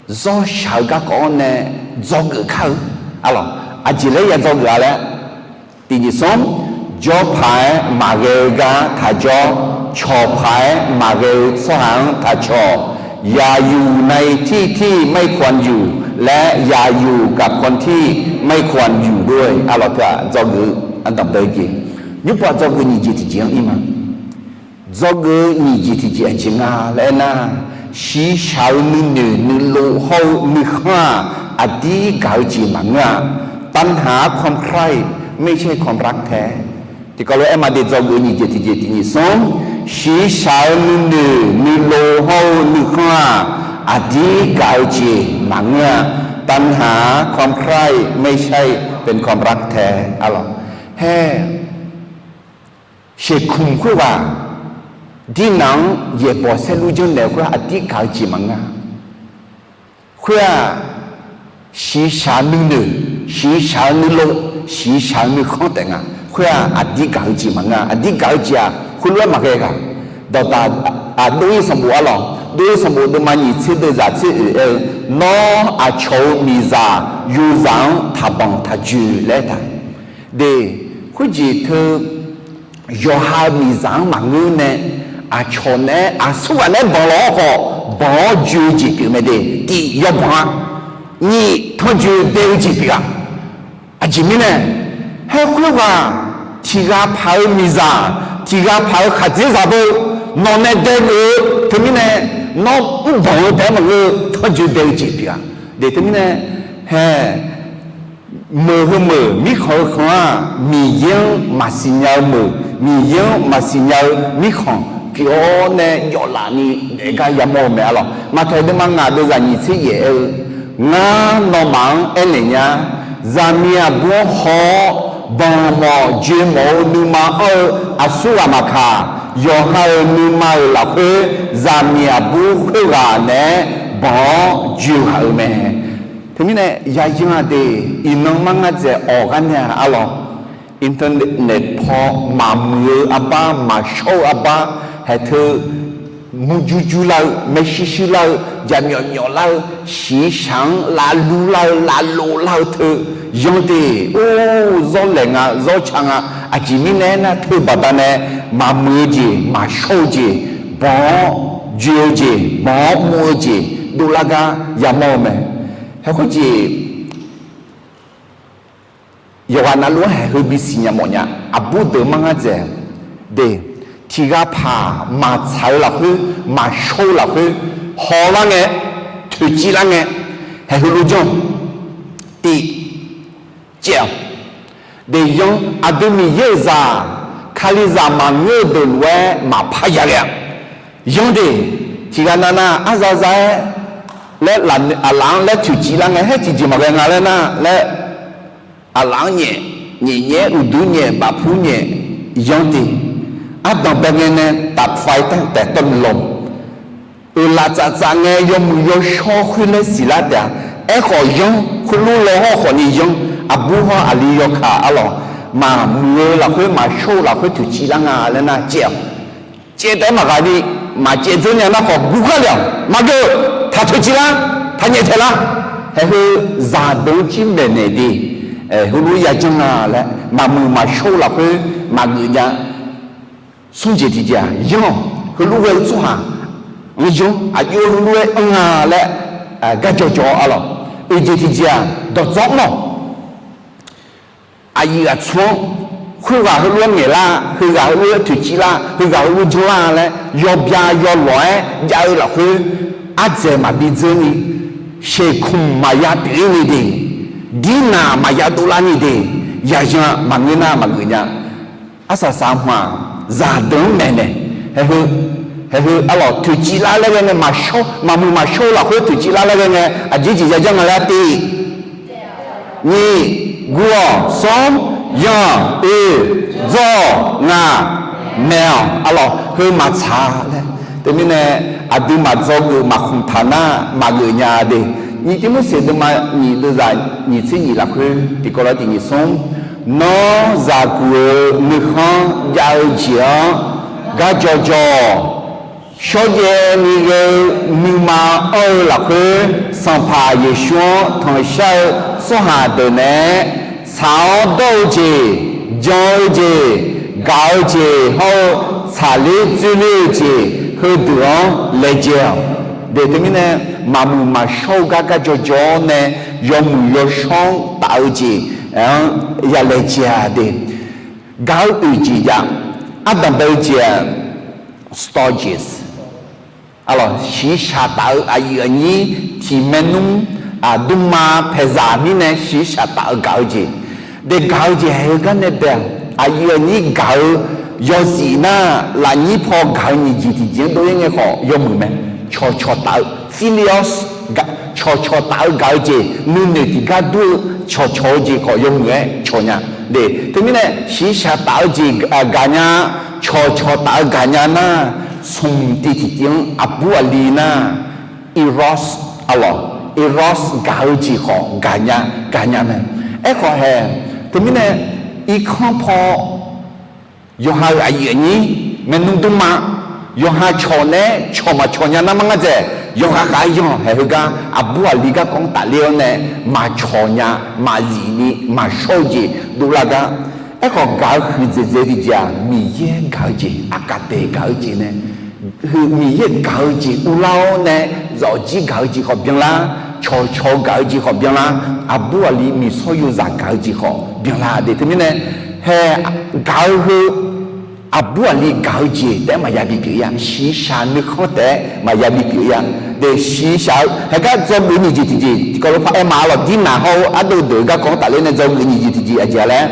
zawr shaq-eu garkawv-anr nae dzawgeuf kar-eu. Arlawq, aqjeq laer ya dzawgeuf-a laer, tiq nyiq smr, jawr paq-aer maqghae-eu gar taq jawr, cawq paq-aer maqghae-eu tsawrhaq-anr taq cawq. อย่าอยู่ในที่ที่ไม่ควรอยู่ และอย่าอยู่กับคนที่ไม่ควรอยู่ด้วย arlawq teu-aq dzawgeuf-eu ardanq bae jeq, nymrpov dzawgeuf nyiq jeq tiqjeq-anr ir ma. Dzawgeuf-eu nyiq jeq tiqjeq aqjeq nga laer aernar, shiqshaq-eu nuinoeq nuilov hawr-eu nuikhanr-aq, aqdir gaq-eu jeq maqngeur-a. ตัณหาความใคร่ไม่ใช่ความรักแท้ Tiqkawv lof-aer ma de, dzawgeuf-eu nyiq jeq tiqjeq tiq nyiq smr, shiqshaq-eu nuinoeq nuilov hawr-eu nuikhanr-aq, aqdir gaq-eu jeq maqngeur-a. ตัณหาความใคร่ไม่ใช่เป็นความรักแท้ arlawq. Haer sheuqkmq khoerghaq, dirnav-anr yaeqbawq saerlu janrnaeq khoer aqdir gaq-eu jeq maqngeur. Khoer-aq, shiqshaq nuinoeq, shiqshaq-eu nuilov, shiqshaq-eu nuikhanr taef nga. Khoer-aq, aqdir gaq-eu jeq maqngeur. Aqdir gaq-eu jeq-aq, khoerlof-aer maqghae ghaq. Dawqdaq aqdov-ir sanqbof arlawq. Dov-eu sanqbof deuvma nyiq tser deuv zaq tser oeq aer-eu, Nawr, aqcawq-euq miqzaq yozaq-anr taqbanq taqjoe laer aertaq. De, khoerjeq teu yawqha-euq miqzaq-anr maqngeur nae, aqcawq naeq-aer aqsurghaq naeq-aer banq law-awr khawf, banq-awr joe-eu jeq pyeuf mae de. Tiq, yawbanq-a. Nyiq, tanrjoe dae-eu jeq pyeuf-a. Aqjeq mirnae, haer khoerghaq tiq ghaq paq-eu miqzaq, tiq ghaq paq-eu khaqdzerzaq beu, nawq nae dae geuf-eu teumirnae, nawr mrbanq-eu taef-aer maqngeur-eu tanrjoe dae-eu jeq pyeuf-a. De teumirnae, hae, meuq heu meuq mirkhanq-eu khanq-aq, Miqyaer-anr maqsiq nya-eu meuq, Miqyaer-anr maqsiq nya-eu mirkhanq pyeuf-awr nae yawflaf ni daef gar yamawr-eu mae arlawq. Maqtaeq deuvma ngaq deuv zaq nyiq tser yaef aer-eu, Ngar nawmaf-anr aernaeq nya, zaqmiq aqbur-anr haw-awr, banq mawf joe mawf-eu nuima anr-eu aqsurghaq maqkaq, yawqha-euq nuima-euq lafkhoer zaqmiq aqbur khoerghaq naeq-aer banq-awr joe ghaq-eu mae. Teumirnae yayan-a de, iqnan mar ngar dzaeq awq gar nae-a arlawq. Internet paw maqmuiq-eu arbar, maqshawr-eu arbar, haeq teu murjur jur lar-eu, maershuir shuir lar-eu, jaqmyawf myawf lar-eu, shiqshaq-anr lavlur lar-eu, lavlov lar-eu teu yan de. Or, zawr laeq nga, zawr ca nga. Aqjeq mirnae aernar, teubaqda nae maqmuiq-eu jeq, maqshawr-eu jeq, banq-awr joe-eu jeq, banq-awr mr-eu jeq dovlar gar yamawr-eu mae. Haeq khoerjeq yawqghaq navluf-anr haeq heu bisiq nya mawf nya. Aqbur deuq mar ngar dzaeq de, tiq ghaq paq maqtsaq-eu lafkhoer, maqshawr-eu lafkhoer, hawlar ngae, toeqciv lar ngae, haeq heulof janr tiv caev-awq. De, yan, aqdui Miqyaer-euq zaq, Kalizaq maqngeur-eu deuq lof-aer maqpar ya ghae-a. Yan de, tiq ghaq navnav arza za-aer laer, aqlaf-anr laer toeqciv lar ngae, haer tiqjeq maqghae nga laer nar laer, aqlaf-anr nyaef, nyaef nyaef-aer uqduq nyaef, bafpu nyaef, yan de. Ardanq bae ngae nae tafaiv taeq taeq tawv lawq. Oeqlaf tsaftsaf ngae yawmuiq yawshawr khoer laer siqlar taef-a. Aerkhawf, yan khoerlof law hawr khawf ni yan, aqbur hawr aqli yawkaq arlawq, maqmuiq-eu lafkhoer, maqshawr-eu lafkhoer toeqciv lar nga laer nar caev-awq. Caev taef-aer maqghaq ni, maqcaev dzeur nya nar khawf guv kar le-awq. Maqgeuf, taq toeqciv lar, taq nyaeftaeq lar. Haeq heu zaqdeuq-anr jir maeqnaeq de, heulof-aer yajanr nga laer, maqmuiq maqshawr-eu lafkhoer maqgeuf nya. Smr jeq tiqjeq-aq, yan-awq. Heulof ghae-eu tsawrhaq-anr yan, aqjox-aer heulof-aer anr nga laer, gar jawrjawr-awr arlawq. Oeq jeq tiqjeq-aq, dawqdzawr mr-awq. Aqyuif aqtsu-anr, khoerghaq heulof-aer ngaeqlar, heughaq heulof-aer toeqciv lar, heughaq heulof janrlar laer yawbya yawlawq-aer jav-eu lafkhoer, ardzaeq maqbi dzeur ni, sheuqkmq maqya pyeuf-ir ni de, dirnaq maqya dovlar ni de, yaqyan maqngeur nar maqgeuf nya. Arsaq saq hmq-aq, zaqdeuq-anr maeqnaeq. Haeq heu, haeq heu arlawq, toeqciv lar laer ghae ngae, maqshawr, maqmuiq maqshawr-eu lafkhoer toeqciv lar laer ghae ngae, aqjeq jeq yajanr nga laer tiv. Nyiq, guv-awq, smr, yanq, oeq, dzawr-awq, ngaq, maeq-awq arlawq, heu maqtsaq laer. Teumirnae, aqdui maqdzawgeuf maqkhmq taq nar maqgeuf nya de. Nyiq Tirmorseq deuvma nyiq deuvzaq nyiq tser nyiq lafkhoer tiqkawv lar tiq nyiq smr, Nawr zaqguq-euq nuikhanr jav-eu jeq-anr gar jawrjawr-awq. Shawrjaev ni ghae-eu nuima anr-eu lafkhoer, Sanqpaq Yeqsur-anr tanqshar-eu tsawrhaq deuq naeq-aer, tsaq-awr dawr-eu jeq, jan-eu jeq, gaq-eu jeq hawr-eu tsaqler dzoerler-eu jeq heudeuq-anr laejae-awq. De teumirnae, maqmuiq maqshawr-eu gar gar jawrjawr-awr nae yawmuiq yawshawr-anr taf-eu jeq-anr ya laejae-a de. Gaq-eu oeq jeq jav, ardanq bae-eu jeq-aq, stourges. Arlawq, shiqshaq taf-eu aqyuif aqnyir tiq maernmr, aqduma paeqzaq mirnae shiqshaq taf-eu gaq-eu jeq. De gaq-eu jeq haeq-eu gar nae bae-aq, aqyuif aqnyir gaq-eu yawzif nar, lafnyir paw gaq-eu nyiq jeq tiqjeq-anr dov-ir ngae khawf yawmuiq mae. Cawqcawq taf-eu, philia, cawqcawq taf-eu gaq-eu jeq, nuinoeq tiqgar dur-eu cawqcawq-eu jeq khawf yawmuiq-aer cawq nya. De teumirnae shiqshaq taf-eu jeq gaq nya, cawqcawq taf-eu gaq nya nar, smq tiv tiqtiv-anr aqbur aqli nar, eros, arlawq, eros gaq-eu jeq khawf gaq nya, gaq nya mae. Aerkhawf hae, teumirnae irkanr paw yawqha-euq aqyuif aqnyir, maernmr dmrma, Yawqha cawq nae cawq maqcawq nya nar mar ngar dzaeq, yawqha khav-aer yanr-awq. Haeq heugar aqbur aqli garkawv-anr tafler-awr nae maqcawq nya, maqzif ni maqshawr-eu jeq dovlar gar. Aerkhawf, gaq-eu huiqdzaeq dzaeq tiqjeq-aq, Miqyaer gaq-eu jeq, aqkaqdaeq gaq-eu jeq nae, Miqyaer gaq-eu jeq uvlar-awr nae, zawqjir gaq-eu jeq khawf byanlar, cawqcawq-eu gaq-eu jeq khawf byanlar, aqbur aqli miqsawr yozaq gaq-eu jeq khawf byanlar de. Teumirnae, hae gaq-eu heu aqbur aqli gaq-eu jeq taef-aer maqya bipyeuf-ir-a. Shiqshaq nuikhanr taef-aer maqya bipyeuf-ir-a. De shiqshaq-eu haeq gar dzawgeuf nyiq jeq tiqjeq tiqkawv lof par aer ma-ar lawq. Dirnaq hawr-eu ardov deuq-eu garkawv-anr tafler nae dzawgeuf nyiq jeq tiqjeq aqjeq-a laer,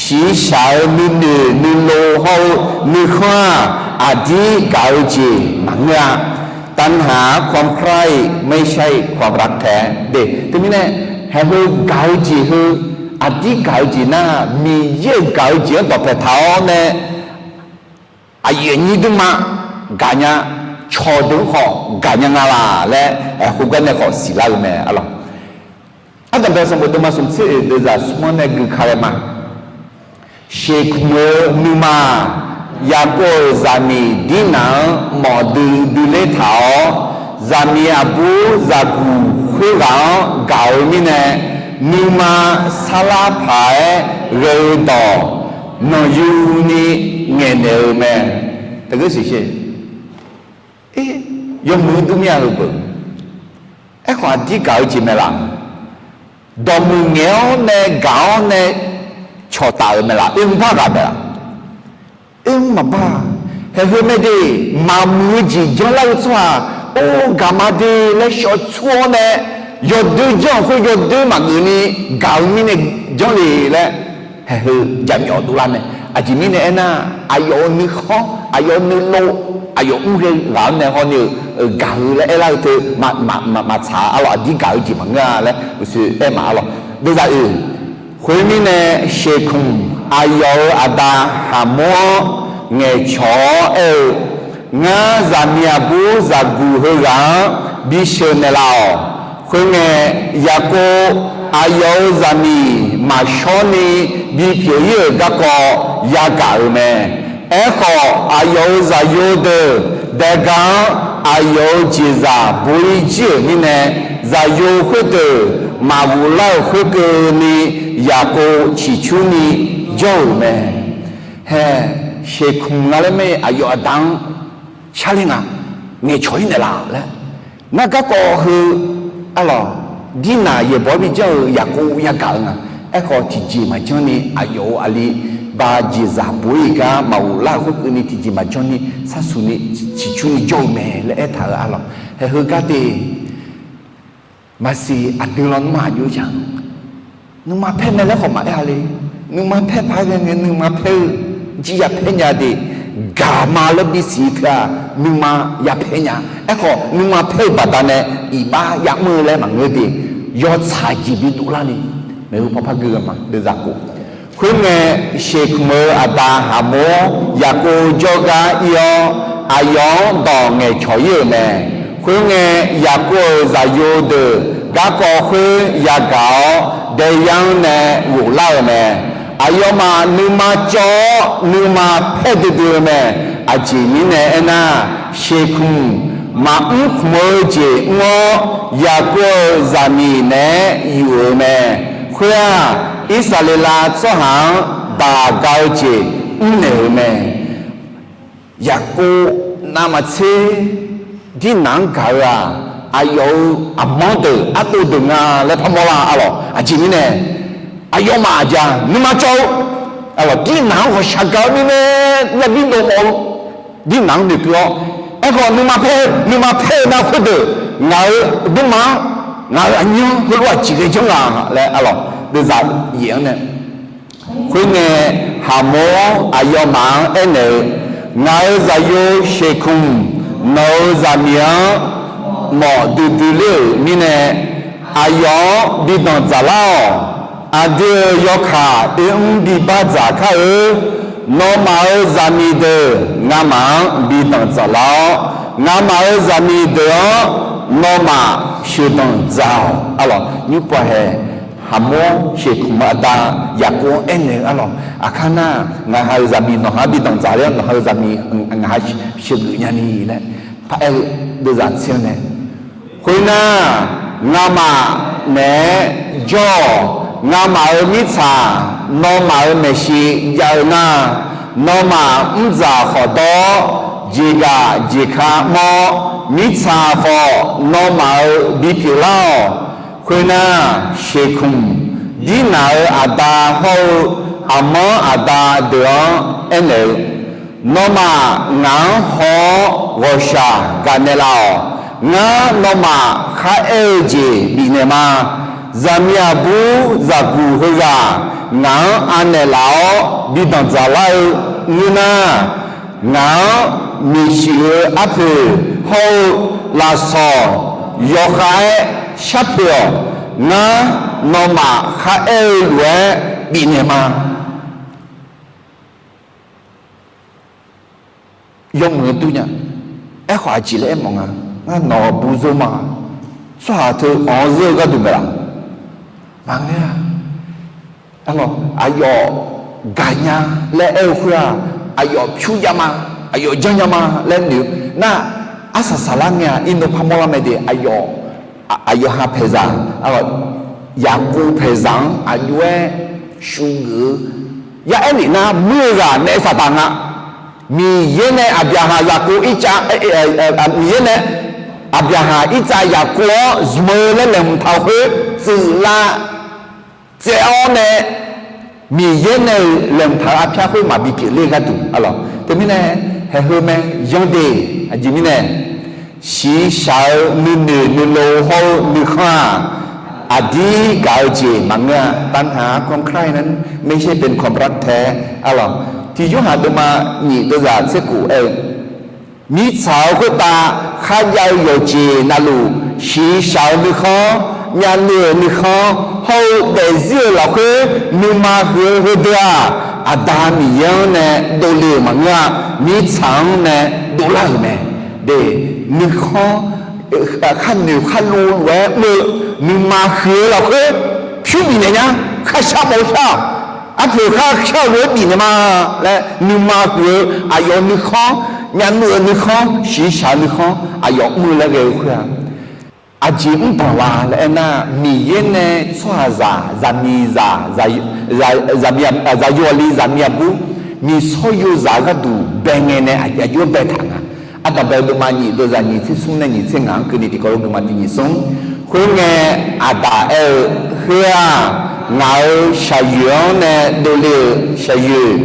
shiqshaq-eu nuinoeq nuilov hawr-eu nuikhanr-aq, aqdir gaq-eu jeq maqngeur-a. ตัณหาความใคร่ไม่ใช่ความรักแท้ de. Teumirnae, haeq heu gaq-eu jeq heu aqdir gaq-eu jeq nar, Miqyaer-euq gaq-eu jeq-anr dawqpae taq-awr nae, aqyuif aqnyir dmrma gaqnya, cawqdeuq-anr khawf gaqnya nga laq laer, khoergar nae khawf siqlar-eu mae-ar lawq. Ardanqbae sanqbof deuvma smq tser oeq deuvzaq smr-anr nae gui ka ghae ma. Sheqkmq-eu nuima, Yaqkov-euq zaqmiq Dirnaq-anr mawf duidui ler taq-awr, zaqmiq aqbur zaqguq khoerghaq-anr gaq-eu mirnae, nuima sarlar paq-aer ghae-eu dawq nanqyuni ngaeqnaeq-eu mae. Teugar siq sher, yawmuiq-anr dur mir-a heu beuq. Aerkhawf, aqdir gaq-eu jeq mae laq? Dawqmuiq ngaeq-awr nae gaq-awr nae cawqtaf-euq mae laq? Oermr bar ghaq mae laq? Oermr maqbar. Haeq heu mae de, maqmuiq-eu jeq janrlar-eu tsawrhaq, or gaq ma de laer shawqtsur-awr nae, yawdoer janr-euq khoer yawdoer maqgeuf ni gaq-eu mirnae janr le laer, haeq heu jaqmyawf dovlar mae. Aqjeq mirnae aernar, aqyawf-euq nuikhanr, aqyawf-euq nuilov, aqyawf mr ghae ghaq-anr nae hawni-eu gaq-eu laer aerlar-eu teu maqtsaq-a lawq. Aqdir gaq-eu jeq maqngeur-a laer uqshoe aer ma-ar lawq. Deuvzaq oeq, khoermirnae, Sheqkmq aqyawf-euq aqda Haqmor-anr ngaeqcawq-awr aer-eu, Ngar zaqmiq aqbur zaqguq heughaq-anr bisheuq naeqlaf-awq. Khoerngae, Yaqkov aqyawf-euq zaqmiq maqshawr ni bipyeuf-ir-euq garkawv yagaq-euq mae. Aerkhawf, aqyawf-euq zaqyo deuq daega-anr aqyawf-euq jeqzaq bo-ir jir-euq mirnae, zaqyo khoerdeuq maqghoflar-euq khoerkeuvni Yaqkov ciqcurni jawr-euq mae. Hae, Sheqkmq nga laer mae, aqyawf aqda-anr sharler nga, ngaeqcawq-ir naeqlaf laer. Ngar garkawv heu, arlawq, Dirnaq yaeqbawq-anr bijanr-eu Yaqkov yagaq-eu nga. Aerkhawf, tiqjeq maqjanr ni aqyawf-euq aqli ba jeqzaq bo-ir-euq gar maqghoflar-euq khoerkeuvni tiqjeq maqjanr ni sharsuq ni ciqcurni jawr-eu mae laer aertaq-euq arlawq. Haeq heugar de, maqsiq aqdui lawnmr aqjox-aer ja, nuima paer mae laer khawf maqaer-a le. Nuima paer paq-aer ghae ngae nuima paer-eu jir yapaer nya de, gaq ma laer bisiq teu-aq nuima yapaer nya. Aerkhawf, nuima paer-eu baqdanae iqbax yamr-eu laer maqngeur de, yawtsaq jeq bidov lar ni. Maeqhu paw par gui ghae ma, deuvzaq khof. Khoerngae, Sheqkmq-euq aqda Haqmor-anr Yaqkov jawrgar ir-awr, aqyawf-anr dawq ngaeqcawq-ir-euq mae. Khoerngae, Yaqkov-euq zaqyo deuq garkawv khoer yagaq-awr, daeyar-anr nae ghoflar-euq mae. Aqyawfmaf nuima cawv-awr, nuima paer duidui-eu mae. Aqjeq mirnae aernar, Sheqkmq maqmr khmq-eu jeq mr-awr, Yaqkov-euq zaqmiq naeq-aer yuf-euq mae. Khoer-aq, Irsaqleqlav tsawrhaq-anr daq ga-eu jeq mrnaeq-euq mae. Yaqkov navmaqtser Dirnaq-anr gaq-eu-aq, aqyawf-euq aqmanr deuq ardov deuq nga laer parmawr lar arlawq. Aqjeq mirnae, aqyawfmaf aqjeq-aq nuima cawv-eu, arlawq, Dirnaq-anr ghawqshaq gaq-eu mirnae, yabi dawv mawf-eu, Dirnaq-anr noeqkeuv-awr, aerkhawf nuima paer, nuima paer-eu nar khoerdeuq ngaq-euq dmrma-anr, ngaq-euq aqnyir-anr heulof-aer aqjeq ghae janr nga laer arlawq, deuvzaq yaef-anr nae. Khoerngae, Haqmor-anr aqyawfmaf-anr aernaeq-eu, Ngaq-euq zaqyo Sheqkmq nawq-euq zaqmiq-anr mawf duidui ler-euq mirnae, aqyawf-anr bi danqdzaq lar-awq. Aqdui-euq yawkaq oermr bi bardzaq kar-eu. Nawmaf-euq zaqmiq deuq ngamaf-anr bi danqdzaq lar-awr, ngamaf-euq zaqmiq deuq-anr nawmaf sheuqdanq dzaq-awq. Arlawq, nymr pov hae, Haqmor Sheqkmq-eu aqda Yaqkov-anr aernaeq-eu arlawq, aqkar nar, ngaq ha-euq zaqmiq nawqha-anr bi danqdzaq ler-awr, nawqha-euq zaqmiq ngaq ha sheuqgeuf nyani laer paraer-eu deuvzaq tser-anr nae, khoernar, ngamaf naeq-aer jawr-awq. Ngamaf-euq mirtsaq nawmaf-euq maeqshi jav-eu nar, nawmaf mrdzaq khawf dawr-awr, jeqgaq jeqka mawr-awr, mirtsaq khawf nawmaf-euq bipyeuf lar-awq. Khoernar, Sheqkmq, Dirnaq-euq aqda hawr-eu Aqmanr aqda deuq-anr aernaeq-eu, Nawmaf ngaq-anr haw-awr ghawqshaq gaqnaeq laf-awq. Ngar nawmaf kharaer-eu jeq bifnaeq ma. Zaqmiq aqbur zaqguq heughaq ngaq-anr anaeq laf-awr bi danqdzaq lar-eu ngeur nar, ngaq-anr maeqshi-eu arpoeq hawr-eu lafsawq yawkhav-aer sharpoeq-awq. Ngar nawmaf kharaer-eu lof-aer bifnaeq ma. Yawmuiq-eu durnya. Aerkhawf aqjeq laer aermawf nga, ngar nawq-euq bur zeur ma. Tsawrhaq teu anq-anr zeur-eu gharduq bae laf. Maqngeur-a. Aqlawq, aqyawf gaqnya laer aer-eu khoer-aq, aqyawf pyur jav ma, aqyawf janrnya ma laer noeq-eu nar, arsaq saqlar ngae-aq, iqnan parmawr lar mae de. Aqyawf, aqyawf ha paeqzaq, Yaqkov paeqzaq-anr aqjox-aer shugeuf-eu, ya aer lef nar, muir-eu ghaq naef saqdaq nga. Miqyaer nae Aqbyaqhaq Yaqkov ircav, Miqyaer nae Aqbyaqhaq ircav Yaqkov-anr zmq-eu laer laeqhmq taq-euq khoer tsuif lav tsaev-awr nae, Miqyaer nae-euq laeqhmq taq-euq arpyar khoer maqbi pyeufler gharduq arlawq. Teumirnae, haeqheu mae yanr de. Aqjeq mirnae, shiqshaq-eu nuinoeq nuilov hawr-eu nuikhanr-aq, aqdir gaq-eu jeq maqngeur-a. ปัญหาของใครนั้นไม่ใช่เป็นความรักแท้ arlawq. Tiq Yorhaq deuvma nyiq deuvzaq tser khof aer-eu, mirtsaq-euq khoertav kharjav-eu yawqjeq navluf, shiqshaq-eu nuikhanr, myavnuiv-euq nuikhanr hawr-eu daefzir-euq lafkhoer nuima huiq-eu heudeuq-aq, Aqda Miqyaer-anr nae dovle-euq maqngeur-a. Mirtsaq-anr nae dovlar-euq mae. De, nuikhanr, kharnoeq kharlov lof-aer mr-eu nuima huiq-eu lafkhoer pyur bifnaeq nya. Kharshar mawf-eu shar-aq, arpoeq kharshar-eu lof-aer bifnaeq ma laer nuima huiq-eu aqyawf nuikhanr, myavnuiv-euq nuikhanr, shiqshaq-eu nuikhanr aqyawf mr-eu laer ghae-eu khoer-aq, aqjeq mr banq la laer aernar, Miqyaer nae tsawrhaqzaq, zaqmiqzaq, zaqyo aqli, zaqmiq aqbur, miqsawr yozaq gharduq bae ngae nae aqjox-aer baetaq nga. Ardanqbae deuvma nyiq deuvzaq nyiq tser smr nae nyiq tser ngaq-anr keuvni tiqkawv lof deuvma tiq nyiq smr. Khoerngae, Aqdaq aer-eu, Heu-aq, ngaq-euq shaqyoeq-anr nae dovle-euq shaqyoeq,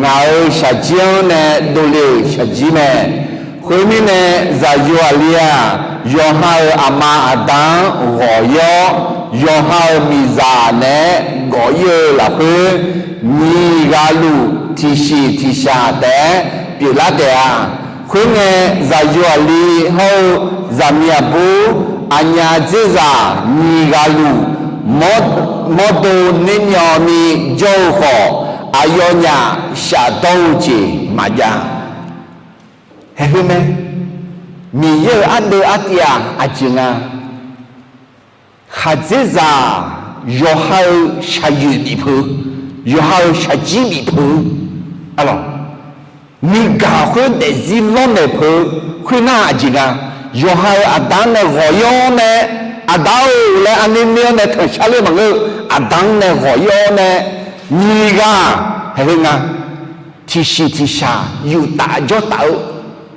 ngaq-euq shaqjir-anr nae dovle-euq shaqjir mae. Khoermirnae, zaqyo aqli-aq, yawqha-euq aqma aqda-anr ghawq-ir-awr, yawqha-euq miqzaq naeq-aer gawq-ir-eu lafkhoer, nyiq ghaq luf tiqshiq tiqshaq taef-aer pyeuflar taef-a. Khoerngae, zaqyo aqli hawr-eu zaqmiq aqbur, aqnyaf dzerzaq nyiq ghaq luf mawrdo nermyawvni jawr-eu khawf, aqyawfnyaf shafdawr-eu jeq maqjav. Haeqheu mae, Miqyaer-euq ardeuv artiv-aq aqjeq nga. Khaqdzerzaq yawqha-euq shaqyoeq bif peuq-eu, yawqha-euq shaqjir bif peuq-eu, arlawq, nuigaq khoer daefzir lawrnaeq peuq-eu khoernar aqjeq nga. Yawqha-euq aqda-anr nae ghawq-ir-awr nae, Aqda-or laer arnuir nuir-awr nae tanqshar ler maqngeur-eu, Aqda-anr nae ghawq-ir-awr nae, nyiq ghaq, haeqheu nga, tiqshiq tiqshaq yuftaf jawrtaf-eu,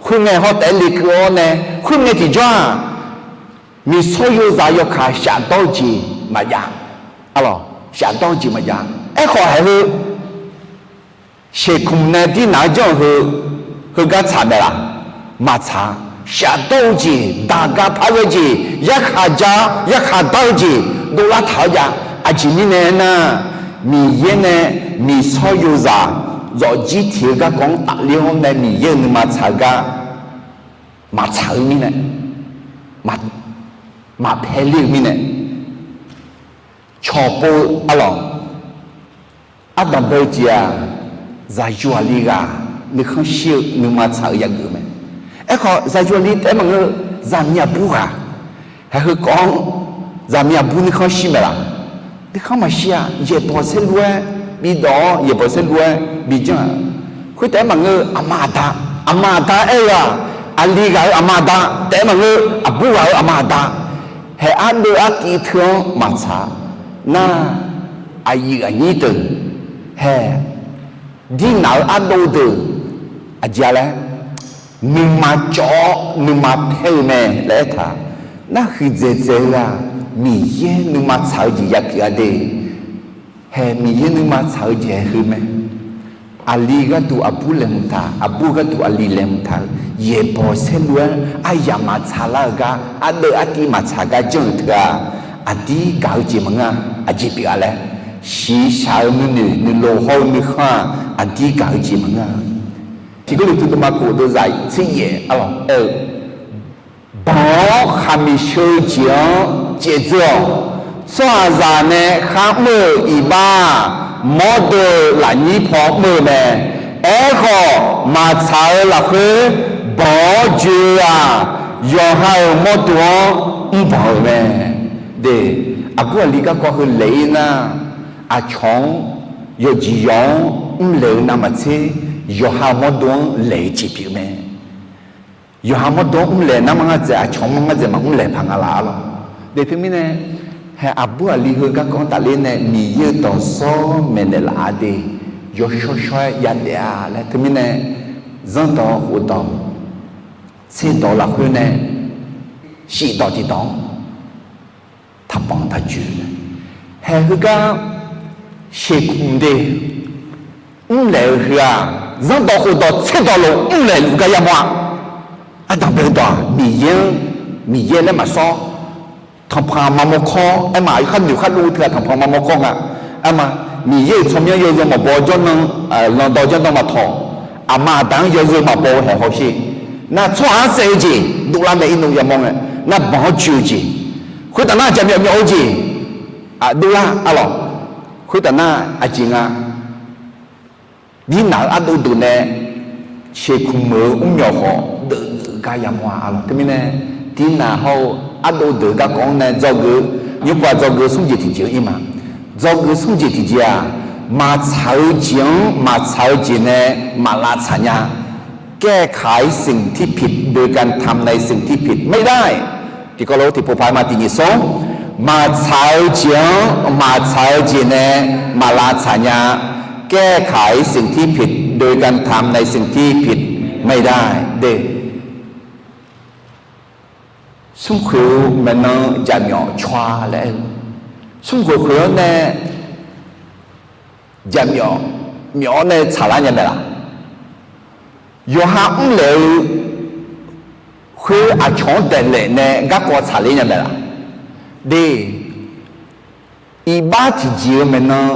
khoerngae hawr taef-aer lekeuv-awr nae, khoerngae tiqjawr-aq, miqsawr yozaq yawkaq shafdawr-eu jeq maqjav. Arlawq, shafdawr-eu jeq maqjav. Aerkhawf haeqheu, Sheqkmq nae Dirnaq-anr janr-eu heu, heugar tsaq mae laf? Maqtsaq-a. Shafdawr-eu jeq, daqga par ghae jeq, yarkhaq ja, yarkhaq dar-eu jeq dovlar taq-awr jav. Aqjeq mirnae aernar, Miqyaer nae miqsawr yozaq zawqjir tiq-eu garkawv-anr tafler-awr nae Miqyaer-euq nuima tsaq-eu gar maqtsaq-eu mirnae, maqpae ler-eu mirnae, cawqpov-eu arlawq, ardanq bae-eu jeq-aq, zaqyo aqli ghaq nuikhanr shir-eu nuima tsaq-eu yageuf mae. Aerkhawf zaqyo aqli taef-aer maqngeur-eu, zaqmiq aqbur ghaq, haeqheu kawv-anr zaqmiq aqbur nuikhanr shir mae laf? Nuikhanr maqshir-a. Yaeqbawq saerlu-aer bidawq-awr, yaeqbawq saerlu-aer bijanr-aq, khoertaef-aer maqngeur-eu, aqma aqda, aqma aqda aer-eu-aq, aqli ghaq-euq aqma aqda taef-aer maqngeur, aqbur ghaq-euq aqma aqda, haeq ardeuv artiv teu-anr maqtsaq nar, aqyuif aqnyir deuq, haeq dirnaq-eu ardov deuq, aqjeq-a laer, nuima cawv-awr nuima paer-eu mae laer aertaq, nar huiqdzaeq dzaeq-eu-aq, Miqyaer nuima tsaq-eu jeq yapyeuf-a de. Haeq Miqyaer nuima tsaq-eu jeq-aer heu mae. Aqli gharduq aqbur laeqhmq taq, aqbur gharduq aqli laeqhmq taq-eu, yaeqbawq saerlu-aer aryamq maqtsaq lar-eu gar, ardeuv artiv maqtsaq gar janr-euq teu-aq, aqdir gaq-eu jeq maqngeur-a. Aqjeq pyeuf-a laer, shiqshaq-eu nuinoeq nuilov hawr-eu nuikhanr-aq, aqdir gaq-eu jeq maqngeur-a. Tiq Gawrliqtu deuvma kof deuvzaq tser yaef arlawq aer-eu, banq-awr khaqmiq sheu-eu jeq-anr caevdzeur-awq. Tsawrhaqzaq nae kharmr-euq iqbax-aq, mawrdo-euq lafnyir paw mr-eu mae. Aerkhawf, maqtsaq-eu lafkhoer banq-awr joe-eu-aq, yawqha-euq mawrdo-anr mrbanq-euq mae. De, aqbur aqli garkawv heu laeq-ir nar, aqcawq-anr, yawqjeq yawq-anr mrlaeq-eu navmaqtser, yawqha-euq mawrdo-anr laeq-eu jeq pyeuf mae. Yawqha mawrdo-anr mrlaeq nar mar ngar dzaeq, aqcawq mar ngar dzaeq maqmr laeq paq nga laf arlawq. De teumirnae, haeq aqbur aqli heu garkawv-anr tafler nae Miqyaer-euq dawqsawr maeqnaeq laf-a de, yawshawr shawr-aer yadaef-a laer teumirnae, zanrdawq khofdawq tserdawq lafkhoer nae shifdawq tiqdawq-anr taqbanq taqjoe-eu mae. Haeq heugar shekmq de mrlaeq-eu heu-aq, zanrdawq khofdawq tserdawq lof mrlaeq luf gar yamawr-a. Ardanq bae-eu dawq-aq, Miqyaer-anr, Miqyaer laer maqsawr, tanqpanq maqmaw kawr, aerma kharnoeq kharluf teu-aq tanqpanq maqmaw kawr nga. Aerma, Miqyaer-euq tsawrmyanr yawzeu maqbaw jawrnan, lanqdawq jawrnan maqtawq, aqma aqda-anr yawzeu maqbaw-eu haeq hawsher. Nar tsawrhaq-anr saev-eu jeq dovlar mae irnov yamawr ngae, nar banq-awr joe-eu jeq, khoertav nar jaqmyawf myawf-eu jeq, aqdov lar arlawq. Khoertav nar aqjeq nga, dirnaq-eu ardov deuq nae shekmq-euq mrmyawq khawf deuvgar yamawr-a arlawq. Teumirnae, dirnaq hawr-eu ardov deuq garkawv-anr nae dzawgeuf, nymrpov-aq dzawgeuf smr jeq tiqjeq-anr ir ma. Dzawgeuf smr jeq tiqjeq-aq, maqtsaq-eu jeq-anr maqtsaq-eu jeq nae maqlavtsaq nya. แก้ไขสิ่งที่ผิดโดยการทำในสิ่งที่ผิดไม่ได้ Tiqkawv lof tiqpov paq-aer ma tiqnyif smr, maqtsaq-eu jeq-anr maqtsaq-eu jeq nae maqlavtsaq nya. แก้ไขสิ่งที่ผิดโดยการทำในสิ่งที่ผิดไม่ได้ de. Smrkhoeq-eu maeqnan jaqmyawf caw-a laer aer-eu, smrkhoeq khoeq-awr nae jaqmyawf myawf-awr nae tsaqlar nya mae laf? Yawqha mrlaeq-eu khoer aqcawq-anr daeqlaef nae garkawv tsaqler nya mae laf? De, iqbax tiqjeq-eu maeqnan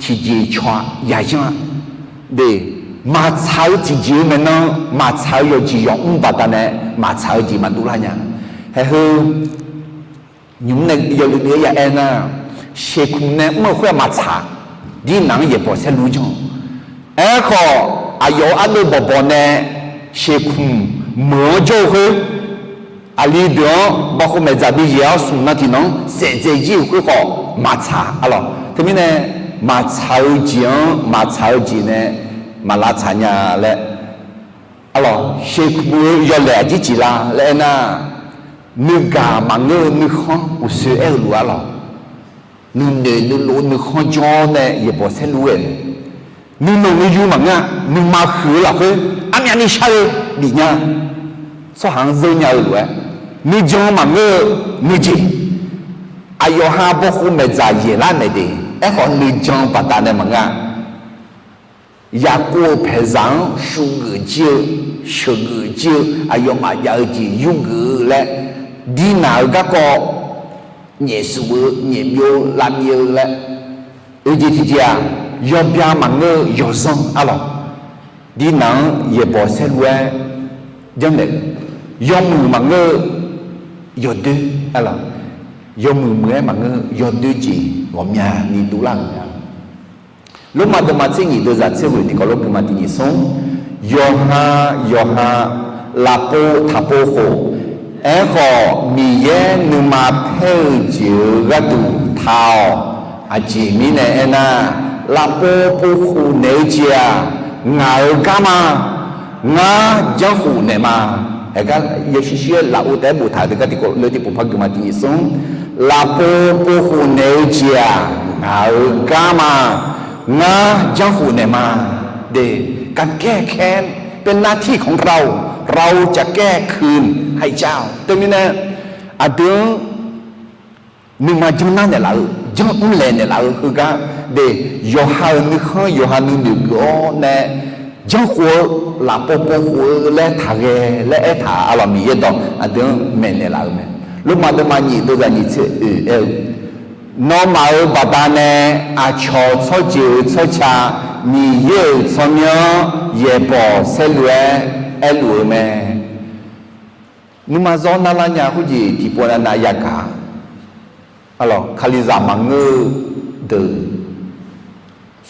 tiqjeq caw-a, yaqyanr-a. De, maqtsaq-eu tiqjeq-eu maeqnan maqtsaq-eu yawqjeq yawq mr baqdanae maqtsaq-eu jeq maqdov lar nya. Haeq heu nymq-mr nae yawluiv duiv-aer ya aer nar, shekmq nae mr-eu khoer-aq maqtsaq, dirnaq-anr yaeqbawq saerlu janr-awq. Aerkhawf, aqyawf-euq ardov bawqbawq nae shekmq meuq-anr jawr-eu khoer, aqli deuq-anr bawkhov maeqdzaq bi yaeq-awr smq nan tiqnan-anr saef dzae jir-euq khoer khawf maqtsaq arlawq. Teumirnae, maqtsaq-eu jeq-anr maqtsaq-eu jeq nae maqlavtsaq nya laer arlawq. Shekmq-eu yawlaeq aqjir jeq la laer aernar, nuigaq maqngeur-eu nuikhanr uqsoer aer-eu lof arlawq. Nuinoeq nuilov nuikhanr jawr nae yaeqbawq saerlu-aer, nuinanq nuiyu maqngeur-a. Nuima huiq-eu lafkhoer armyavni shar-eu bif nya, tsawrhaq-anr zeur nya-eu lof-aer, nuijan maqngeur-eu nuijeq, aqyawf ha bawkhov maeqdzaq yaeqlar maeq de. Aerkhawf nuijan baqdanae maqngeur-a. Yaqkov-euq paeqzaq-anr shuvgeuf jir-eu, sheuqgeuf jir-eu, aqyawfmaf jav-eu jeq yurgeuf-eu laer, dirnaq-eu garkawv nyaef suf-eu, nyaef byov-eu, lavmyav-eu laer, oeq jeq tiqjeq-aq, yawbya maqngeur-eu yawzanr arlawq. Dirnaq-anr yaeqbawq saerlu-aer janrnaeq-eu, yawmuiq maqngeur-eu yawdoer arlawq. Yawmuiq muiq-aer maqngeur-eu yawdoer jeq ghawqmyani dovlar-euq mae. Lormav deuvma tser nyif deuvzaq tser ghoeq tiqkawv lof gui ma tiqnyif smr, yawqha yawqha lafpov taqpov khof, aerkhawf Miqyaer nuima paer-eu jeq-euq gharduq taq-awq. Aqjeq mirnae aernar, lafpov povkhof naeq-eu jeq-aq, ngaq-euq garma. Ngar janrkhof naeqma. Aergar yawshuif shuif-aer lafov taef-aer boftaq-euq deuq gar tiqkawv lof tiqpov par guiqma tiqnyif smr. Lafpov povkhof naeq-eu jeq-aq, ngaq-euq garma. Ngar janrkhof naeqma. De, การแก้แค้น เป็นหน้าที่ของเรา เราจะแก้คืนให้เจ้า Teumirnae, aqdui-anr nuima janrnar naeqlaf-eu, janrmr laeq naeqlaf-eu heugar, de, yawqha-euq nuikhanr yawqha nuinoeq geuf-awr nae janrkhof-eu, lafpov povkhof-eu laer taqghae laer aertaq-a lawq. Miqyaer dawq aqdui-anr maeqnaeq laf-eu mae. Lormav deuvma nyiq deuvzaq nyiq tser oeq aer-eu, Nawmaf-euq baqdanae aqcawq tsawrjeuq-euq tsawrca Miqyaer-euq tsawrmyanr yaeqbawq saerlu-aer aerluf-eu mae. Nuima zawr narlar nya khoerjeq tiqpov navnav yagaq-a. Kalizaq maqngeur-eu deuq,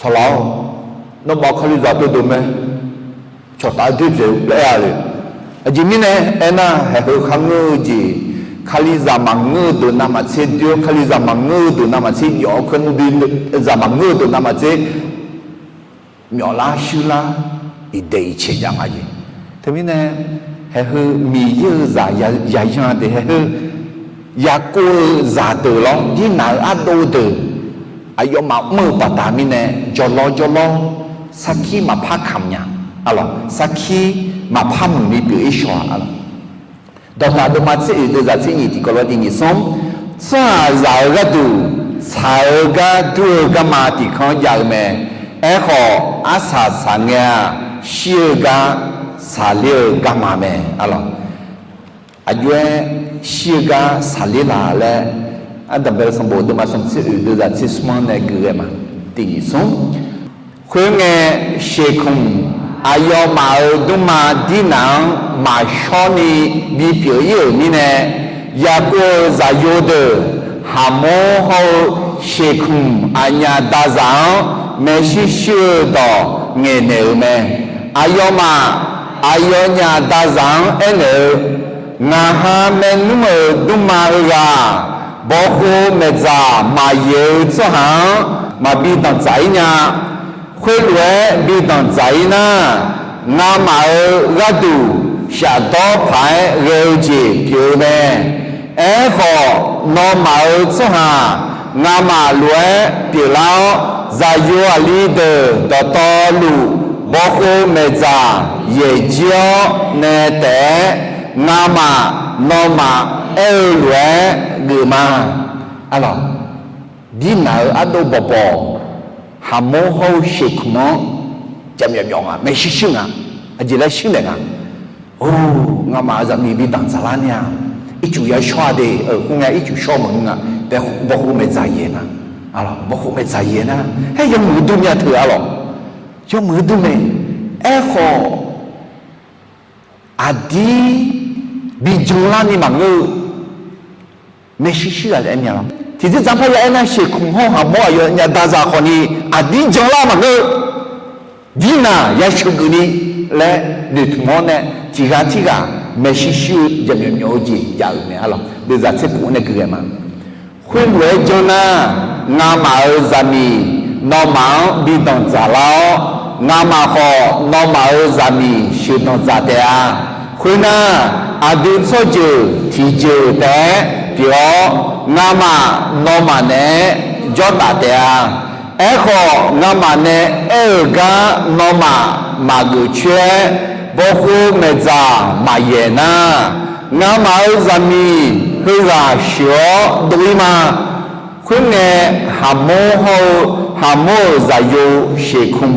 saqlaq-awr, nawmaf kalizaq teudeuq mae, cawqtaf-aer doerdzaeq-eu laer aer-a le. Aqjeq mirnae aernar, haeqheu kharngeur-eu jeq, kalizaq maqngeur-eu deuq navmaqtser doer-awr, kalizaq maqngeur-eu deuq navmaqtser yawf-awr, kalizaq maqngeur-eu deuq navmaqtser myawflar shuirlar iqdaeq iqcaeq jav nga jeq. Teumirnae, haeqheu Miqyaer-euq zaq yayan deuq haeqheu yaqkov-eu zaqdeuq lawr, dirnaq-euq ardov deuq, aqyawfmaf mr-eu baqda mirnae jawrlawr jawrlawr, sarkir maqpar kamq nya, sarkir maqpar muiqni pyeuf-ir shaw-a. Dawqtaq deuvma tser oeq deuvzaq tser nyiq tiqkawv lof tiqnyif smr, tsawrhaqzaq-euq gharduq tsaq-eu gar dur-eu garma tiqkanr jav-eu mae. Aerkhawf, arsaq saqngae-a, shir-eu gar saqler-eu garma mae. Aqjox-aer shir-eu gar saqler la laer, Ardanqbae-eu sanqbof deuvma smr tser oeq deuvzaq tser smr-anr nae guiqghae ma. Tiqnyif smr. Khoerngae, shekmq aqyawfmaf-euq dmrma dirnaq-anr maqshawr ni bipyeuf ir-euq mirnae, Yaqkov-euq zaqyo deuq Haqmor hawr-eu shekmq aqnyaf dazaq-anr maershuir shuir-eu dawq ngaeqnaeq-euq mae. Aqyawfmaf aqyawfnyaf dazaq-anr aernaeq-eu, Ngaq ha maernmr-euq dmrma heughaq-aq, bawkhov maeqdzaq maqyaeq-eu tsawrhaq-anr maqbi danqdzaq-ir nya. Khoerlof-aer bi danqdzaq-ir nar, ngamaf-euq gharduq shafdawr paq-aer ghae-eu jeq pyeuf-eu mae. Aerkhawf, nawmaf-euq tsawrhaq ngamaf lof-aer pyeuflar-awr, zaqyo aqli deuq dawqtawvluf bawkhov maeqdzaq yaeq jir-awr nae taef-aer, ngamaf nawmaf aer-eu lof-aer geufma. Arlawq, dirnaq-euq ardov bawqbawq, Haqmor hawr-eu shekmq-anr jaqmyawf myawf nga, maershuir shuir nga, aqjeq laer shuir naeq nga. Or, ngamaf-euq zaqmiq bi danqdzaq lar nya. Ircuf yashawr-a de, khoerngae ircuf shawr maqngeur nga. Bawkhov maeqdzaq yaeq nga. Bawkhov maeqdzaq yaeq nar, haer yawmuiq-eu dur myav teu arlawq. Yawmuiq-eu dur mae. Aerkhawf, aqdir bi janlar ni maqngeur-eu maershuir shuir ghaq laer aer mya lawr. Tiqjeq dzaq parya aernar, shekmq hawr Haqmor aqyawfnyaf dazaq khawfni aqdir janlar maqngeur-eu, dirnaq yasheuq geufni laer noeqtmq-awr nae, tiqghaq tirghaq maershuir shuir-eu jaqmyawf myawf-eu jeq jav-euq mae arlawq. Deuvzaq tser puf-anr nae guiqghae ma. Khoerlof-aer janr nar, ngamaf-euq zaqmiq nawmaf-anr bi danqdzaq lar-awr, ngamaf khawf nawmaf-euq zaqmiq sheuqdanq dzaq taef-a. Khoernar, aqdui tsawrjeuq tiqjeuq taef-aer pyeuf-awr, ngamaf nawmaf naeq-aer jawrtaf taef-a. Aerkhawf, ngamaf nae aer-euq gar nawmaf maqgeuf coer-aer, bawkhov maeqdzaq maqyaeq nar, ngamaf-euq zaqmiq heughaq sheuq-awr dov-ir ma. Khoerngae, Haqmor hawr-eu Haqmor-euq zaqyo shekmq,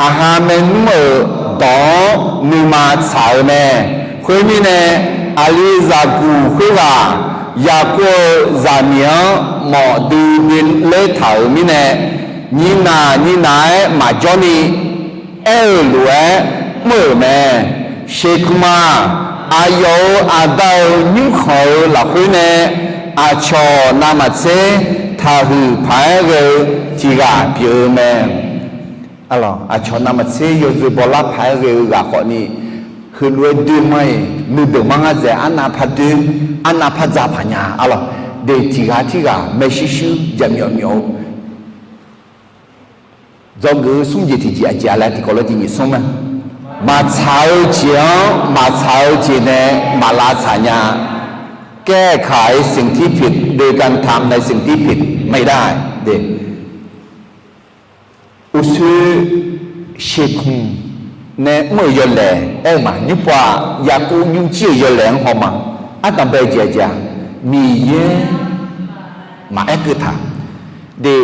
aqha maernmr-euq dawq-anr nuima tsaq-eu mae. Khoermirnae, aqlizaq guq khoerghaq Yaqkov-euq zaqmiq-anr mawf duidui ler taq-euq mirnae, nyiqnaq nyiqnaq-aer maqjawr ni aer-euq lof-aer mr-euq mae. Shekmq-aq, aqyawf-euq aqda-euq nymrkhanq-euq lafkhoer nae aqcawq navmaqtser taqhuiq paq-aer ghae-eu tiq ghaq pyeuf-eu mae. Aqcawq navmaqtser yawzeu bawlar paq-aer ghae-eu ghaq khawfni, heulof-aer doer ma-iq, nuideuq mar ngar dzaeq arnav par doer, arnav par dza paq nya arlawq. De tiq ghaq tirghaq maershuir shuir jaqmyawf myawf-eu Dzawgeuf-eu smr jeq tiqjeq aqjeq-a laer tiqkawv lof tiqnyif smr-aer, maqtsaq-eu jeq-anr maqtsaq-eu jeq nae maqlavtsaq nya. แก้ไขสิ่งที่ผิดโดยการทำในสิ่งที่ผิดไม่ได้ Uqshoe sheuqkmq nae mr-euq yawlaeq aer-eu ma. Nymrpov-aq, Yaqkov nymrjir-euq yawlaeq-anr haw ma. Ardanqbae jeq aqjeq-aq, Miqyaer maqaer keuv taq. De,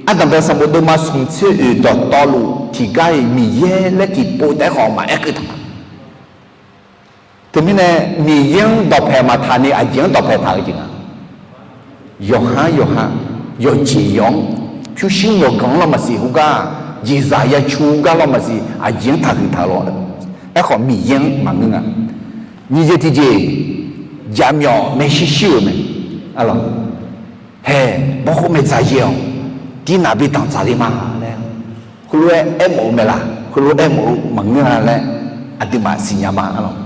ardanqbae sanqbof deuvma smq tser oeq dawqtawvluf tiqgar-iq Miqyaer laer tiqpov taef-aer khawf maqaer keuv taq. Teumirnae, Miqyaer-anr dawqpaeq maqtaq ni aqjeq-anr dawqpaeq taq-eu jeq nga. Yawqha-anr yawqha, yawqjeq yawq-anr, pyurshuir yawqganq-anr lawr maqsiq heugar, jeqzaq yacu gar lawr maqsiq aqjeq-anr taqhuiq taq-eu lawr. Aerkhawf Miqyaer-anr maqngeur nga. Nyiq jeq tiqjeq, jaqmyawf maershuir shuir-euq mae. Hae, bawrkhov maeqdzaq yaeq-awq, dirnaf bi danqdzaq le ma laer, heulof-aer aermawf-eu mae laq, heulof-aer aermawf-eu maqngeur-a laer, aqduimaf siqnya ma lawq.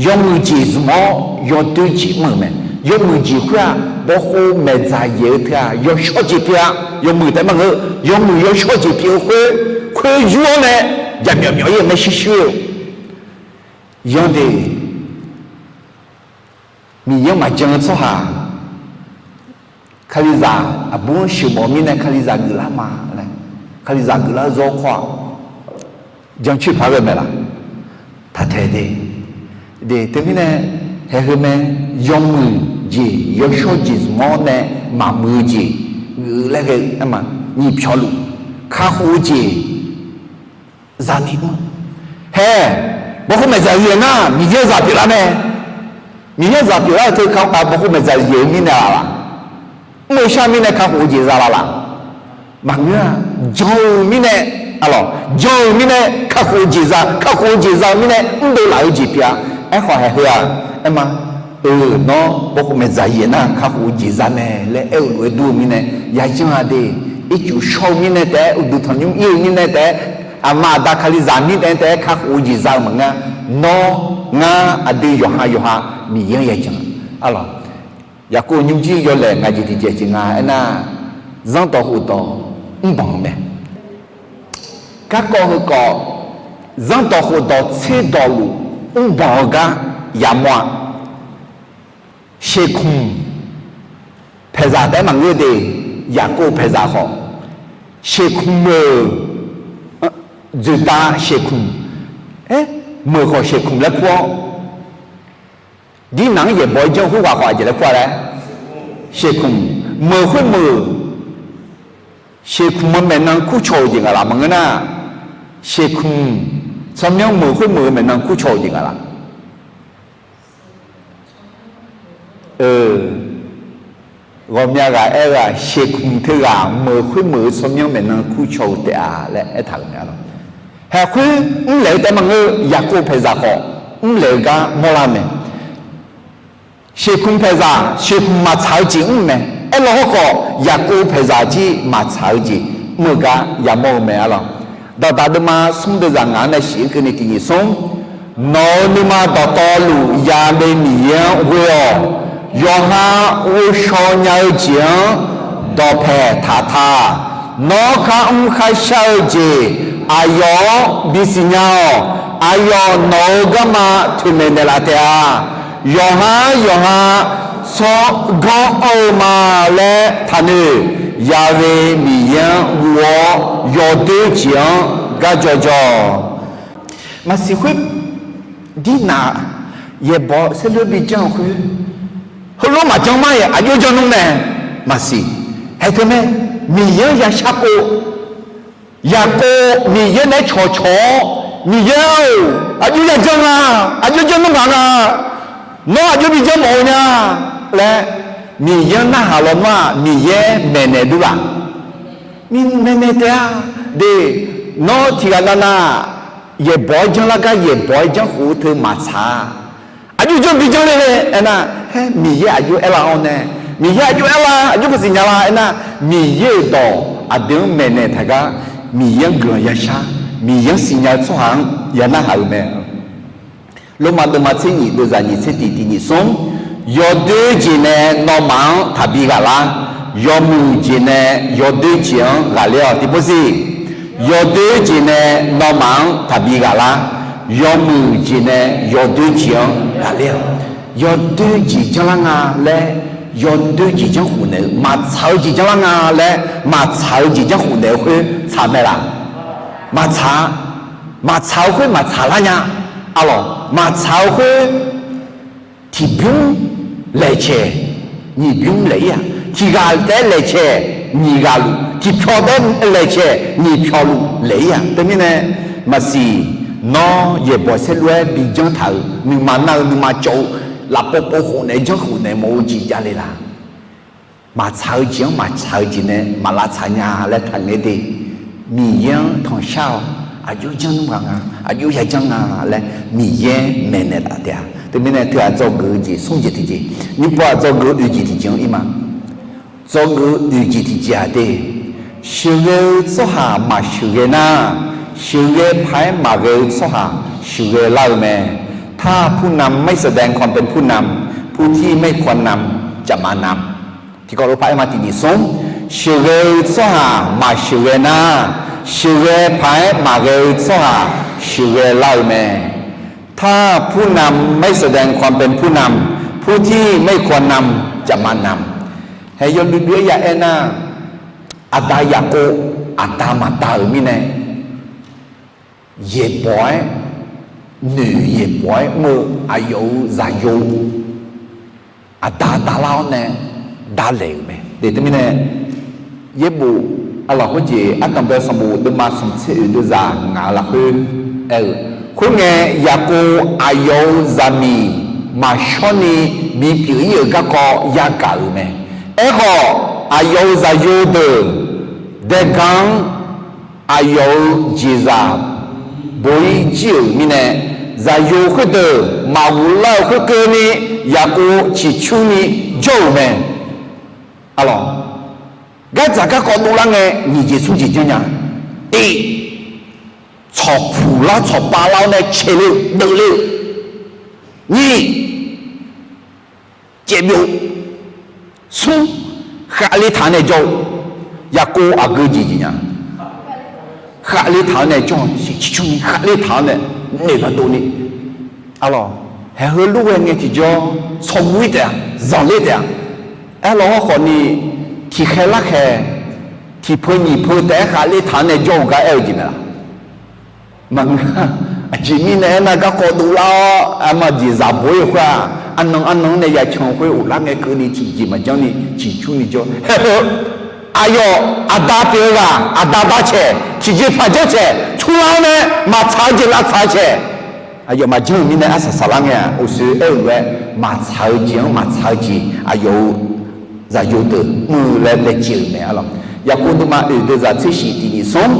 Yawmuiq jeq zmq-awr yawdoer jeq mr-euq mae. Yawmuiq jeq khoer-aq, bawrkhov maeqdzaq yaeq-eu teu-aq, yawshawr jeq pyeuf-a. Yawmuiq taef maqngeur, yawmuiq yawshawr jeq pyeuf-eu khoer, khoer yur-awr nae jaqmyawf myawf-ir-eu maershuir shuir-eu. Yanr de, Miqyaer-anr maqjan-eu tsawrhaq, Kalizaq aqbur-anr sheuqmawf-eu mirnae Kalizaq geuflar ma laer, Kalizaq geuflar-eu zawr kawr-aq, jancoer paq ghae mae laq? Taqtaeq de. De, teumirnae, haeq heu mae, yawmuiq jeq yawshawr jeq zmq-awr nae maqmuiq-eu jeq geuf laer ghae-eu aer ma. Nyiq pyawq luf, kakhof-eu jeq zani mr. Hae, bawrkhov maeqdzaq yaeq nar Miqyaer zaq pyeuflar mae. Miqyaer zaq pyeuflar-eu teu bawrkhov maeqdzaq yaeq-eu mirnae laf laq? Mr-eu shar mirnae kakhof-eu jeq za la laq? Maqngeur-a. Jan-eu mirnae, aqlawq, jan-eu mirnae kakhof-eu jeq za, kakhof-eu jeq za-eu mirnae mrdov laf-eu jeq pyeuf-a. Aerkhawf haeq heu-aq, aer ma, eu, nawr bawrkhov maeqdzaq yaeq nar kakhof-eu jeq za mae laer aer-eu lof-aer dur-eu mirnae, yajanr-a de. Ircuf shawr-eu mirnae taef-aer, uqduq tanqnymr ir-eu mirnae taef-aer, aqma aqda Kalizaq mirnae taef-aer kakhof-eu jeq za-eu maqngeur-a. Nawr, ngar, aqdui yawqha yawqha Miqyaer-anr yajan-a lawq. Yaqkov nymrjir yawlaeq ngaq jeq tiqjeq jeq nga aernar, zanrdawq khofdawq mrbanq-eu mae. Garkawv heukawv, zanrdawq khofdawq tserdawq luf mrbanq-eu gar yamawr-a. Sheuqkmq paeqzaq taef-aer maqngeur de. Yaqkov paeqzaq khawf, sheuqkmq meuq, dzoeqdav sheuqkmq, meuq khawf sheuqkmq laer kur-awr, dirnaq-anr yaeqbawq-aer janr khoerghaq khawf aqjeq laer kur-a laer, sheuqkmq, meuq khoermeuq, sheuqkmq-eu maeqnan kurcaw-euq jeq ngaq laf maqngeur nar, sheuqkmq tsawrmyanr meuq khoermeuq-eu maeqnan kurcaw-euq jeq ngaq laf. Ghawqmya ghaq aer-eu-aq, sheuqkmq teughaq meuq khoermeuq-eu tsawrmyanr maeqnan kurcaw-eu taef-a laer aertaq-euq mae lawq. Haeq khoer mrlaeq-eu taef maqngeur, Yaqkov paeqzaq khawf mrlaeq-eu gar mawrlar mae. Sheuqkmq paeqzaq, sheuqkmq maqtsaq-eu jeq mr mae. Aerlaw hawrkhawf, Yaqkov paeqzaq jir maqtsaq-eu jeq mr-eu gar yamawr-eu mae arlawq. Dawqdaq deuvma smr deuvzaq ngaq-anr nae shif-ir keuvni tiqnyif smr. Nawq-euq nuima dawqtawvluf ya'le Miqyaer-anr ghoe-awq. Yawqha ghovshaw nya-eu jeq-anr dawqpaeq taq ta. Nawr kharmr kharshar-eu jeq aqyawf-anr bisiq nya-awq. Aqyawf nawq-euq garma toeqmaeq naeqlaf taef-a. Yawqha yawqha tsawrganr anr-eu ma laer taqnoeq. Ya'le Miqyaer-anr guv-awr yawdoer jeq-anr garjaw jaw-awq. Maqsiq khoer, dirnaq yaeqbawq saerloer bijanr-eu khoer, heulof maqjanr mar-aer aqjox janr nmr mae. Maqsiq, haeq teu mae, Miqyaer-anr yashar pov. Yaqkov Miqyaer naeq-aer cawqcawq-awr, Miqyaer-or, aqjox yajanr nga, aqjox janr nmr ngaq nga, nawr aqjox bijanr mawf-eu nya laer, Miqyaer-anr narhaq lawnmr-aq, Miqyaer maeqnaeq dur laf? Maeqnaeq taef-a. De, nawr tiqghaq navnav yaeqbawq-aer janr lar gar yaeqbawq-aer janr khof-eu teu maqtsaq-a. Aqjox janr bijanr ler laer aernar, haer Miqyaer aqjox aerlar-awr nae, Miqyaer aqjox aerlar, aqjox maqsiq nya la aernar, Miqyaer-euq dawq aqdui-anr maeqnaeq taq gar, Miqyaer-anr guiqlanq yashar, Miqyaer-anr siqnya-eu tsawrhaq-anr ya narhaq-euq mae. Lormav deuvma tser nyif deuvzaq nyiq tser tiq tiq nyif smr. Yawdoer jeq nae nawmaf-anr taqbi ghaq lar. Yawmuiq jeq nae yawdoer jeq-anr ghaqler-awq. Tiqpov siq, yawdoer jeq nae nawmaf-anr taqbi ghaqlar. Yawmuiq jeq nae yawdoer jeq-anr ghaqler-awq. Yawdoer jeq janrlar nga laer, yawdoer jeq janrkhofnaeq-eu, maqtsaq-eu jeq janrlar nga laer maqtsaq-eu jeq janrkhofnaeq-eu khoer tsaq mae laq? Maqtsaq-a. Maqtsaq-eu khoer maqtsaqlar nya. Arlawq, maqtsaq-eu khoer tiqbymr laeqcaeq nyiq bymr laeq-ir-aq, tiq ghaq taef-aer laeqcaeq nyiq ghaq luf, tiq pyawq taef-aer laeqcaeq nyiq pyawq luf laeq-ir-aq. Teumirnae maqsiq, nawr yaeqbawq saerlu-aer bi janr taq-euq, nuima nar-eu nuima cawv-eu, lafpov pov khofnaeq janrkhofnaeq mawf-eu jeq javle laq? Maqtsaq-eu jeq-anr maqtsaq-eu jeq nae maq lavtsaq nya laer taqngaeq de. Miqyaer-anr tanqshar-awq. Aqjox janr nmr ghaq nga, aqjox ya janr nga laer Miqyaer maeqnaeq taf taef-a. Teumirnae teughaq dzawgeuf-eu jeq smr jeq tiqjeq, nymrpov-aq dzawgeuf-eu oeq jeq tiqjeq-anr ir ma. Dzawgeuf-eu oeq jeq tiqjeq-aq de, sheuqghae-eu tsawrhaq maqsheuqghae nar, sheuqghae paq-aer maqghae-eu tsawrhaq sheuqghae lar-eu mae. ถ้าผู้นำไม่แสดงความเป็นผู้นำ ผู้ที่ไม่ควรนำจะมานำ Tiqkawv lof paq-aer ma tiqjeq smr, sheuqghae-eu tsawrhaq maqsheuqghae nar, sheuqghae paq-aer maqghae-eu tsawrhaq sheuqghae lar-eu mae. ถ้าผู้นำไม่แสดงความเป็นผู้นำ ผู้ที่ไม่ควรนำจะมานำ Hae yawluiv luiv-aer ya aer nar, aqda Yaqkov aqda maqda-euq mirnae, yaeqbawq-aer noeq yaeqbawq-aer mr-eu aqyawf-euq zaqyo aqda dalar-awr nae davlaeq-euq mae. Teumirnae yaerbof, arlawq khoerjeq ardanqbae sanqbof deuvma smq tser oeq deuvzaq ngaq-euq lafkhoer aer-eu, khoerngae Yaqkov aqyawf-euq zaqmiq maqshawrni bipyeuf-ir-euq garkawv yagaq-euq mae. Aerkhawf, aqyawf-euq zaqyo deuq daega-anr aqyawf-euq jeqzaq bo-ir jir-euq mirnae, zaqyo khoerdeuq maqghoflar-eu khoerkeuvni Yaqkov ciqcurni jawr-euq mae. Arlawq, gardzaq garkawv dovlar ngae nyiq jeq smr jeq janrnya. Tiq, tsawqpuq lar tsawqpav lar-awr nae caeq le-eu deuvle-eu. Nyiq, caevbyov. Smr, khavle taq-anr nae jawr-eu. Yaqkov aqgeu jeq jeq nya. Khavle taq-anr nae jawr-eu, ciqcurni khavle taq-anr nae noeq gardovni. Arlawq, haeq heu lur ghae ngae tiqjawr tsawrguv-ir taef-a, zanqler taef-a. Aerlawq hawrkhawf ni, tiqkhaeq larkhaeq, tiqpeu nyiq peu taef-aer khavle taq-anr nae jawr-eu gar aer-eu jeq mae laq? Maqngeur. Aqjeq mirnae aernar, garkawv dovlar-awr arma jeqzaq bo-ir-eu khoer-aq, arnan arnan-anr nae yacan-eu khoer ghoflar ngae keuvni tiqjeq maqjanr ni ciqcurni jawr. Haeq heu aqyawf aqda pyeuf-eu ghaq, aqda bar caeq, tiqjeqpaq janr caeq, curlar-awr nae maqtsaq-eu jeq lavtsaq-eu caeq, aqyawf maqjanr-euq mirnae arsaq saqlar ngae-aq, uqshoe aer-euq lof-aer, maqtsaq-eu jeq-anr maqtsaq-eu jeq aqyawf-euq zaqyo deuq mr-eu laer laejae-euq mae. Arlawq, Yaqkov deuvma oeq deuvzaq tser shif tiq nyiq smr,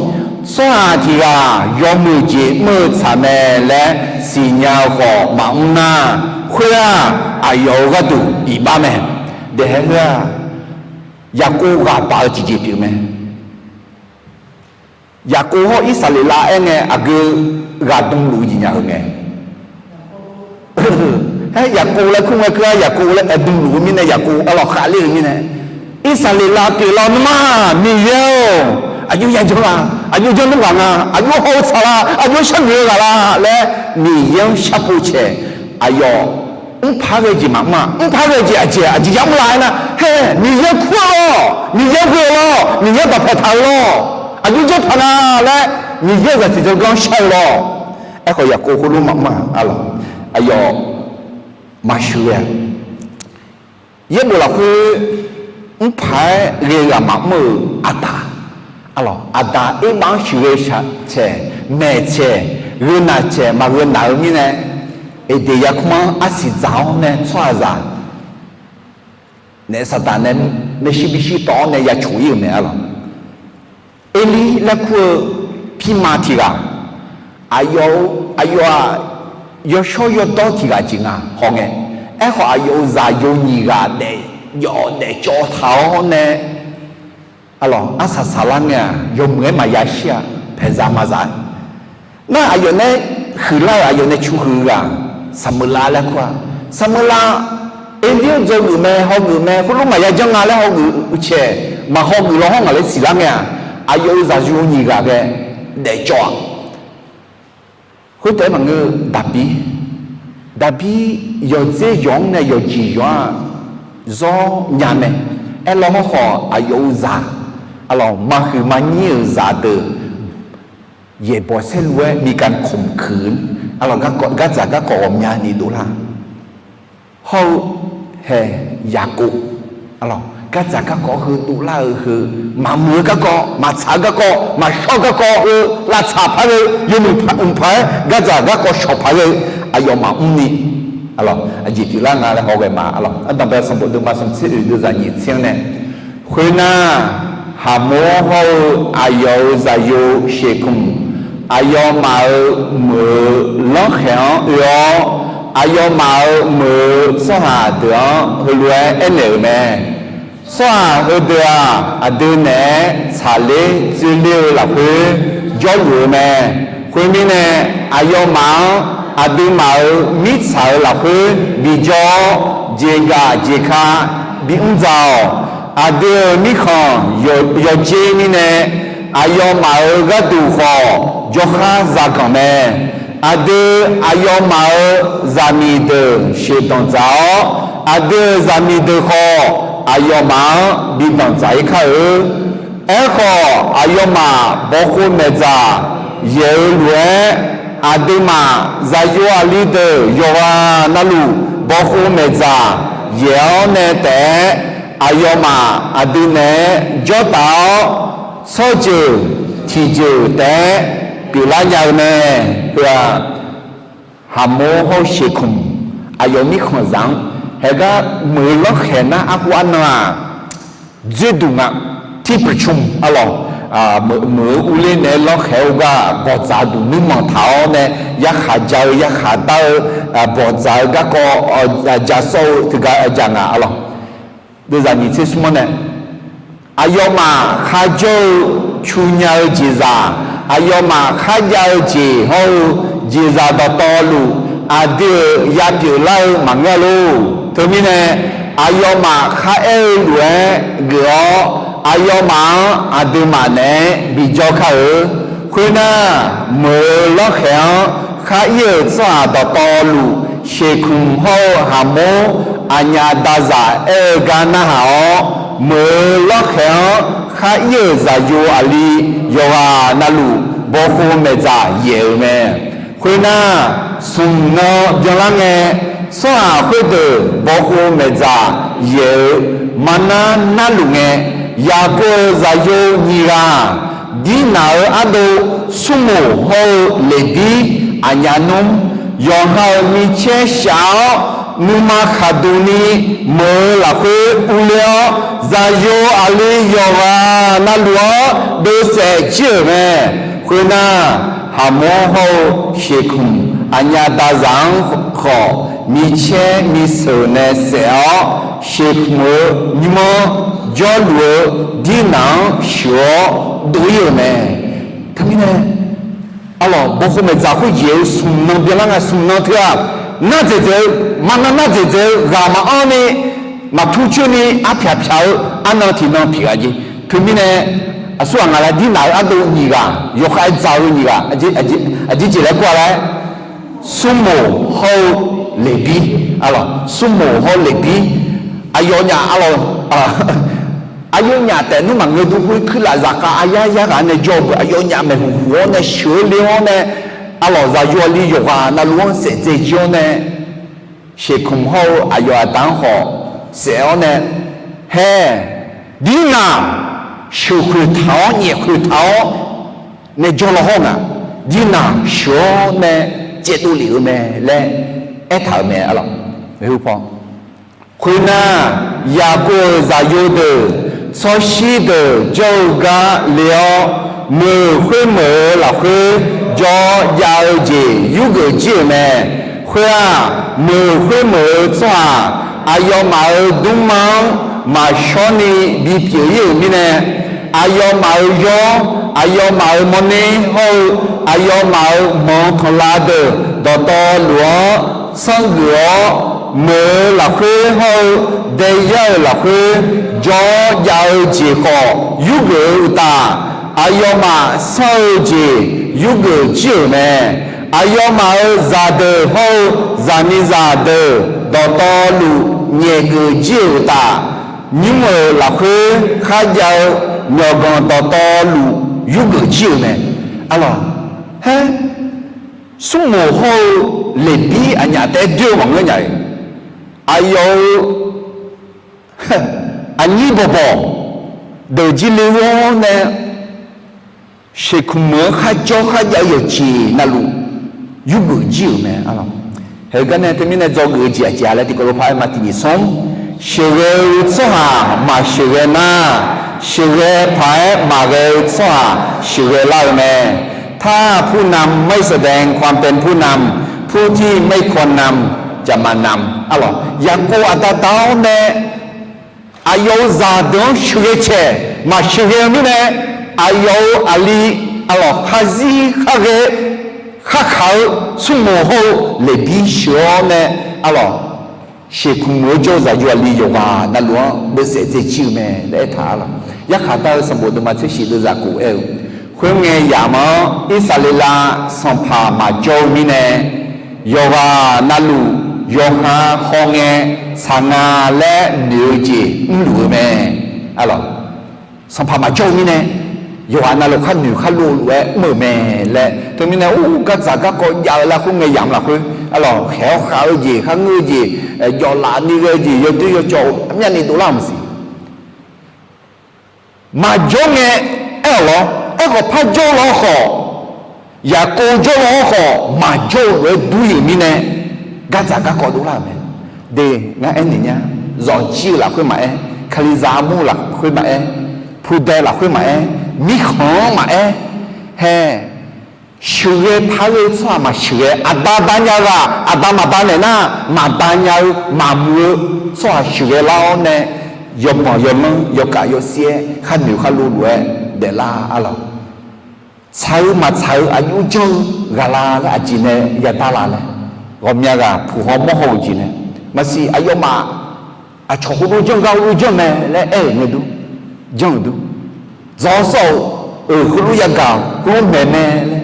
tsawrhaq tiq ghaq yawmuiq jeq mr-eu tsaq mae laer siqnya-eu khawf maqmr nar, khoer-aq, aqyawf-euq gharduq iqbax mae. Daeqhaer heu-aq, Yaqkov ghaq baq-eu tiqjeq pyeuf mae. Yaqkov hawr Irsaqleqlav aer ngae aqgeu ghaq dmluf-eu jeq nya-eu mae. Aer, Yaqkov laer kur ngae keuv-a, Yaqkov laer aer dmluf-eu mirnae, Yaqkov arlawq khavler-euq mirnae, Irsaqleqlav pyeuflar-awr nuima, Miqyaer-or, aqjox ya janr la? Aqjox janr nmr ghaq nga? Aqjox haw-eu tsaq la? Aqjox sharnoeq-eu ghaq la laer Miqyaer-anr sharpov caeq. Aqyawf mrpar ghae jeq maqmr-a. Mrpar ghae jeq aqjeq aqjeq ya mr la aernar, haer Miqyaer kur-eu lawr, Miqyaer ghoe-eu lawr, Miqyaer dawqpae taq-eu lawr, aqjox janr paq nga laer Miqyaer-euq zaqsiq dzawrganr shar-eu lawr. Aerkhawf Yaqkov khoerlof maqmr-a. Arlawq, aqyawf maqsheuq ghae-a. Yaerbof lafkhoer mrpaq-aer ghae-eu ghaq maqmr-euq aqda, arlawq, aqda erbav-anr sheuqghae caeq, maeq caeq, gheu naq caeq maqgheu naq-eu mirnae, Eqdeq yarkmr-anr arsiq dzaq-awr nae tsawrhaqzaq naef saqdaq nae maershuir bishir tawv-awr nae ya coq-ir-euq mae. Arlawq, Erlir laer kur-eu pirma tiq ghaq, aqyawf, aqyawf-aq, yawshawr yawdawr tiq ghaq jeq nga hawngae, aerkhawf aqyawf-euq zaqyo nyiq ghaq daef yawf daef cawv taq-awr nae, arlawq, arsaq saqlar ngae-aq, yawmuiq-aer maqya shir-a, paeqzaq maqzaq-a. Nar aqyawf nae huiqlar-euq aqyawf nae cu huiq-eu ghaq, Saqmeuqlav laer kur-a. Saqmeuqlav Erlir-eu dzawgeuf mae, hawgeuf mae, khoerlof maqya janr nga laer hawgeuf-eu caeq, maq hawgeuf law hawr ngaq laer siqlar ngae-aq, aqyawf-euq zaqyo nyiq ghaq ghae daefcawv-aq. Khoertaef-aer maqngeur-eu Daqbir, Daqbir yawqdzer yawq-anr nae yawqjeq yawq-anr zawr nya mae. Aerlaw hawrkhawf aqyawf-euq zaq, arlawq, maqhuiq maqnyir-euq zaqdeuq yaeqbawq saerlu-aer miqkaq khmq kuiq-eu, arlawq, gardzaq garkawv ghawqmyani dovlar hawr-eu hae Yaqkov, arlawq, gardzaq garkawv heu dovlar-eu heu, maqmuiq-eu garkawv, maqtsaq-eu garkawv, maqshawr-eu garkawv heu lavtsaq par ghae-eu yawmuiq mq paq-aer gardzaq garkawv shawq paq ghae-eu aqyawfmaf mrni, arlawq, aqjeq pyeuflar nga laer haw ghae ma, arlawq. Ardanqbae sanqbof deuvma smq tser oeq deuvzaq nyiq tser-anr nae, khoernar, Haqmor hawr-eu aqyawf-euq zaqyo Sheqkmq, aqyawfmaf-euq meuq-eu lanrkhaeq-anr oe-awr, aqyawfmaf-euq meuq-eu tsawrhaq deuq-anr heulof-aer aernaeq-euq mae. Tsawrhaq heudeuq-aq, aqdui naeq-aer tsaqler dzoerler-eu lafkhoer jawrluf-eu mae. Khoermirnae, aqyawfmaf-anr aqduimaf-euq mirtsaq-euq lafkhoer bijawr-awr, jeqgaf jeqka bimr dzaq-awq. Aqdui-euq mirkhanq yawqjeq mirnae, aqyawfmaf-euq gharduq khawf jawrkhar zaganq mae. Aqdui aqyawfmaf-euq zaqmiq deuq sheuqdanq dzaq-awr, aqdui-euq zaqmiq deuq khawf aqyawfmaf-anr bidanq dzaq-ir kar-eu. Aerkhawf, aqyawfmaf bawqkhov maeqdzaq yaeq-eu lof-aer, aqduimaf zaqyo aqli deuq yawqghaq navluf bawqkhov maeqdzaq yaeq-awr nae taef-aer, aqyawfmaf aqdui naeq-aer jawrtaf-awr, tsawrjeuq tiqjeuq taef-aer pyeuflar nya-eu mae. Heu-aq, Haqmor hawr-eu Sheqkmq aqyawf mirkhanqzaq-anr haegar meuq-eu lanrkhaeq nar arhu arnan-aq, dzoerduq nga. Tiqpaqcmq, arlawq, meuq-eu urler naeq-aer lanrkhaeq-eu gar bawqdzaq duq nuirmanq taq-awr nae yarkhaq ja-eu yarkhaq dar-eu, bawqdzaq-eu garkawv ja sawr-eu teugar ja nga, arlawq. Deuvzaq nyiq tser smr-anr nae, aqyawfmaf kharjawr-eu cu nya-eu jeqzaq, aqyawfmaf kharjav-eu jeq hawr-eu jeqzaq dawqtawvluf, aqdui-euq yapyeuf lar-eu maqngeur lor. Teumirnae, aqyawfmaf kharaer-eu lof-aer geuf-awr, aqyawfmaf-anr aqduimaf naeq-aer bijawr kar-eu. Khoernar, meuq-eu lanrkhaeq-anr khar ir-euq tsawrhaq dawqtawvluf, Sheqkmq hawr-eu Haqmor aqnyaf dazaq aer-eu gar narhaq-awr, meuq-eu lanrkhaeq-anr khar ir-euq zaqyo aqli yawqghaq navluf bawqkhov maeqdzaq yaeq-euq mae. Khoernar, smq nan byanlar ngae, tsawrhaq khoerdeuq bawqkhov maeqdzaq yaeq-eu maqnar narluf ngae, Yaqkov-euq zaqyo nyiq ghaq, Dirnaq-euq ardov Smrmoq hawr-eu Leqbir, aqnyaf nmr, yawqha-euq micaer shaf-awr, nuima khaqduq ni meuq-eu lafkhoer urler-awr, zaqyo aqli yawqghaq navluf-anr deuvsaef jir-euq mae. Khoernar, Haqmor hawr-eu Sheqkmq aqnyaf dazaq-anr khawf, micaer miseuq nae saef-awr, Sheqkmq-euq nymr-anr jawrluf-eu Dirnaq-anr sheuq-awr dov ir-euq mae. Teumirnae, arlawq, bawqkhov maeqdzaq khoerjeq-eu smq nan byanlar nga. Smq nan teu-aq, nar dzaeqdzaeq-eu, maqnan nar dzaeqdzaeq-eu ghaq maqanr ni, maqtur coer ni arpyaq pyaq-eu arnan tiqnan pyeuf-a jeq. Teumirnae, aqsurghaq ngaq laer Dirnaq-euq ardov nyiq ghaq, yawkhav-aer dzaq-eu nyiq ghaq, aqjeq jeq laer kur-a laer, Smrmoq hawr-eu Leqbir, arlawq, Smrmoq hawr Leqbir, aqyawfnyaf, arlawq, aqyawfnyaf taef nmr maqngeur dur khoer kuirlaf zaqkhav aryar yarghaq nae jawr-eu beu aqyawfnyaf maeqhuq huq-awr nae sheuq-eu le-awr nae, arlawq, zaqyo aqli yawqghaq navluf-anr saef dzae jir-awr nae, Sheqkmq hawr-eu aqyawf aqda-anr khawf saef-awr nae, hae, Dirnaq sheuqkhoeq taq-awr nyaefkhoeq taq-awr nae jawr law hawr ngaq, Dirnaq sheuq-awr nae caevdov lef-eu mae laer aertaq-euq mae, arlawq. Khoernar, Yaqkov-euq zaqyo deuq tsawrshir deuq jawr-eu gar le-awr, meuq khoermeuq-eu lafkhoer jawr jav-eu jeq yurgeuf jir-euq mae. Khoer-aq, meuq khoermeuq-eu tsawrhaq aqyawfmaf-euq dmrma-anr maqshawr ni bipyeuf ir-euq mirnae, aqyawfmaf-euq yawr, aqyawfmaf-euq mawrner hawr-eu aqyawfmaf-euq manq tanqlav deuq dawqtawvluf-anr sanrgeuf-awr, Meuq-eu lafkhoer hawr-eu daeyar-euq lafkhoer jawr jav-eu jeq khawf yurgeuf-eu uqtaf, aqyawfmaf sanr-eu jeq yurgeuf jir-euq mae. Aqyawfmaf-euq zaqdeuq hawr-eu zaqmiqzaq deuq dawqtawvluf nyaefgeuf jir-euq uqtaf, nymr-euq lafkhoer kharjav-eu myawqganq dawqtawvluf yurgeuf jir-euq mae. Arlawq, haer, smrmoq hawr-eu Leqbir aqnyaf taef-aer doer-eu maqngeur nya-iq, aqyawf-euq aqnyir bawqbawq deuq jir le-awr nae, sheuqkmq meuq-anr kharjawr kharjav-eu yawqjeq navluf yurgeuf jir-euq mae. Arlawq, heugar nae teumirnae dzawgeuf-eu jeq aqjeq-a laer tiqkawv lof par-aer ma tiqnyiq smr, sheuqghae-eu tsawrhaq maqsheuqghae nar, sheuqghae paq-aer maqghae-eu tsawrhaq sheuqghae lar-eu mae. ถ้าผู้นำไม่แสดงความเป็นผู้นำ ผู้ที่ไม่ควรนำจะมานำ Arlawq, Yaqkov aqda da-awr nae aqyawf-euq zaqdeuq-anr sheuqghae caeq maqsheuqghae-eu mirnae, aqyawf-euq aqli, arlawq, kharzir kharghae kharkaq-eu smrmoq hawr-eu Leqbir sheuq-awr nae, arlawq, sheuqkmq meuq-eu jawr-eu zaqyo aqli yawqghaq navluf-anr beuvsaef dzae jir-eu mae laer aertaq-a lawq. Yarkhaq dar-eu sanqbof deuvma tser shif deuvzaq kof aer-eu, khoerngae yamq-anr Irsaqleqlav sanqpaq maqjawr-eu mirnae, yawqghaq navluf yawqha hawngae tsaq nga laer noeq-eu jeq mrluf-eu mae. Arlawq, sanqpaq maqjawr-eu mirnae, yawqghaq navluf khar noeq khar lov lof-aer mr-euq mae laer. Teumirnae, ur, gardzaq garkawv jav-eu laer khoerngae yamq lafkhoer, arlawq, khaeq-awr khav-eu jeq, kharngeur-eu jeq, jawf laf ni ghae-eu jeq, yawdoer yawcawv myavni dovlar-euq maqsiq. Maqjawr ngae aer-awq lawr. Aerkhawf par jawr law khawf, Yaqkov jawr law-awr khawf maqjawr-eu lof-aer dur-ir-euq mirnae, gardzaq garkawv dovlar-euq mae. De, ngar aernaeq nya, zawqjir-eu lafkhoer maqaer, Kalizaq armur lafkhoer maqaer, pudae lafkhoer maqaer, mirkhanq-anr maqaer, hae, sheuqghae par-eu tsawrhaq maqsheuqghae, aqda da nya ghaq aqda maqda naeq nar, maqda nya-eu maqmuiq-eu tsawrhaq sheuqghae lar-awr nae, yawbanq yawlanr yawkaf yawsir-aer kharnoeq kharlov lof-aer daeflar-a lawq. Tsaq-eu maqtsaq-eu aqjox janr-eu ghaq la laer aqjeq nae yadar la laer, ghawqmya ghaq puq haw mawr haw-eu jeq nae, maqsiq aqyawfmaf aqcawq heulof janr gar heulof janr mae laer aer-euq ngae dur, janr-euq dur, dzawq sawr-euq, euq heulof yagaq-awq heulof maeq mae laer,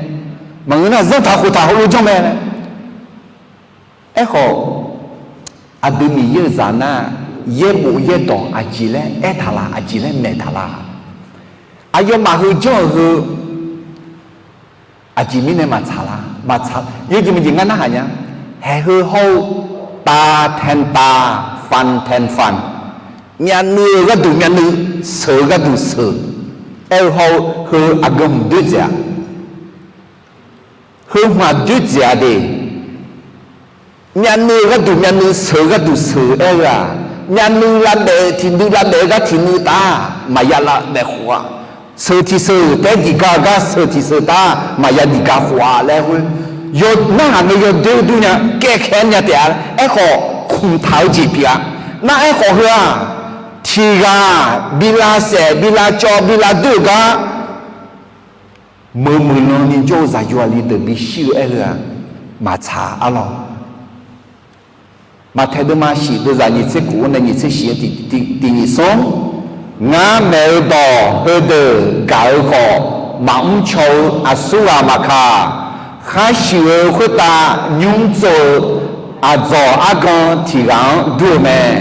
maqngeur nar zanrtaq khoftaq heulof janr mae laer. Aerkhawf, aqdui Miqyaer-euq zaq nar, yaerbof yaerdawq aqjeq laer aertaq la, aqjeq laer maeqtaq la. Aqyawfmaf heu janr-euq heu, aqjeq mirnae maqtsaq la, maqtsaq, yawjeq maqjeq ngar narhaq nya. Haeq heu hawr-eu, tav taeq tav, fanq taeq fanq, myavnuiv-eu gharduq myavnuiv, seuq-eu gharduq seuq, aer-eu hawr-eu heu aqgeu hmq doer dzaeq-a. Heu hmq-aq doer dzaeq-a de. Myavnuiv-eu gharduq myavnuiv, seuq-eu gharduq seuq aer-eu-aq, myavnuiv lavdaef-eu tiqnuiv lavdaef-eu gar tiqnuiv taf maqya lavdaef khof-a. Seuq tiqseuq taef-aer diqga gar seuq tiqseuq taf maqya diqga khof-a laer khoer, yaw narhaq ngae yawdoer dur nya, kaevkhaeq nya taef-a. Aerkhawf, khmqtaq-eu jeq pyeuf-a. Nar aerkhawf heu-aq, tiq ghaq bi lavsaef bi lavcawv bi lavdoer-euq gar meuq muiqlan ni jawr-eu zaqyo aqli deuq bishir-eu aer-eu-aq, maqtsaq-a lawq. Maqtaeq deuvma shif deuvzaq nyiq tser kof-anr nae nyiq tser shif-anr tiq nyiq smr, ngar maeq-eu dawq heudeuq gaq-eu khawf, maqmr caw-eu aqsurghaq maqkaq, khar shuif-eu khoertav nymr tsov-eu aqdzawq argan tiq ghaq-anr dur-eu mae.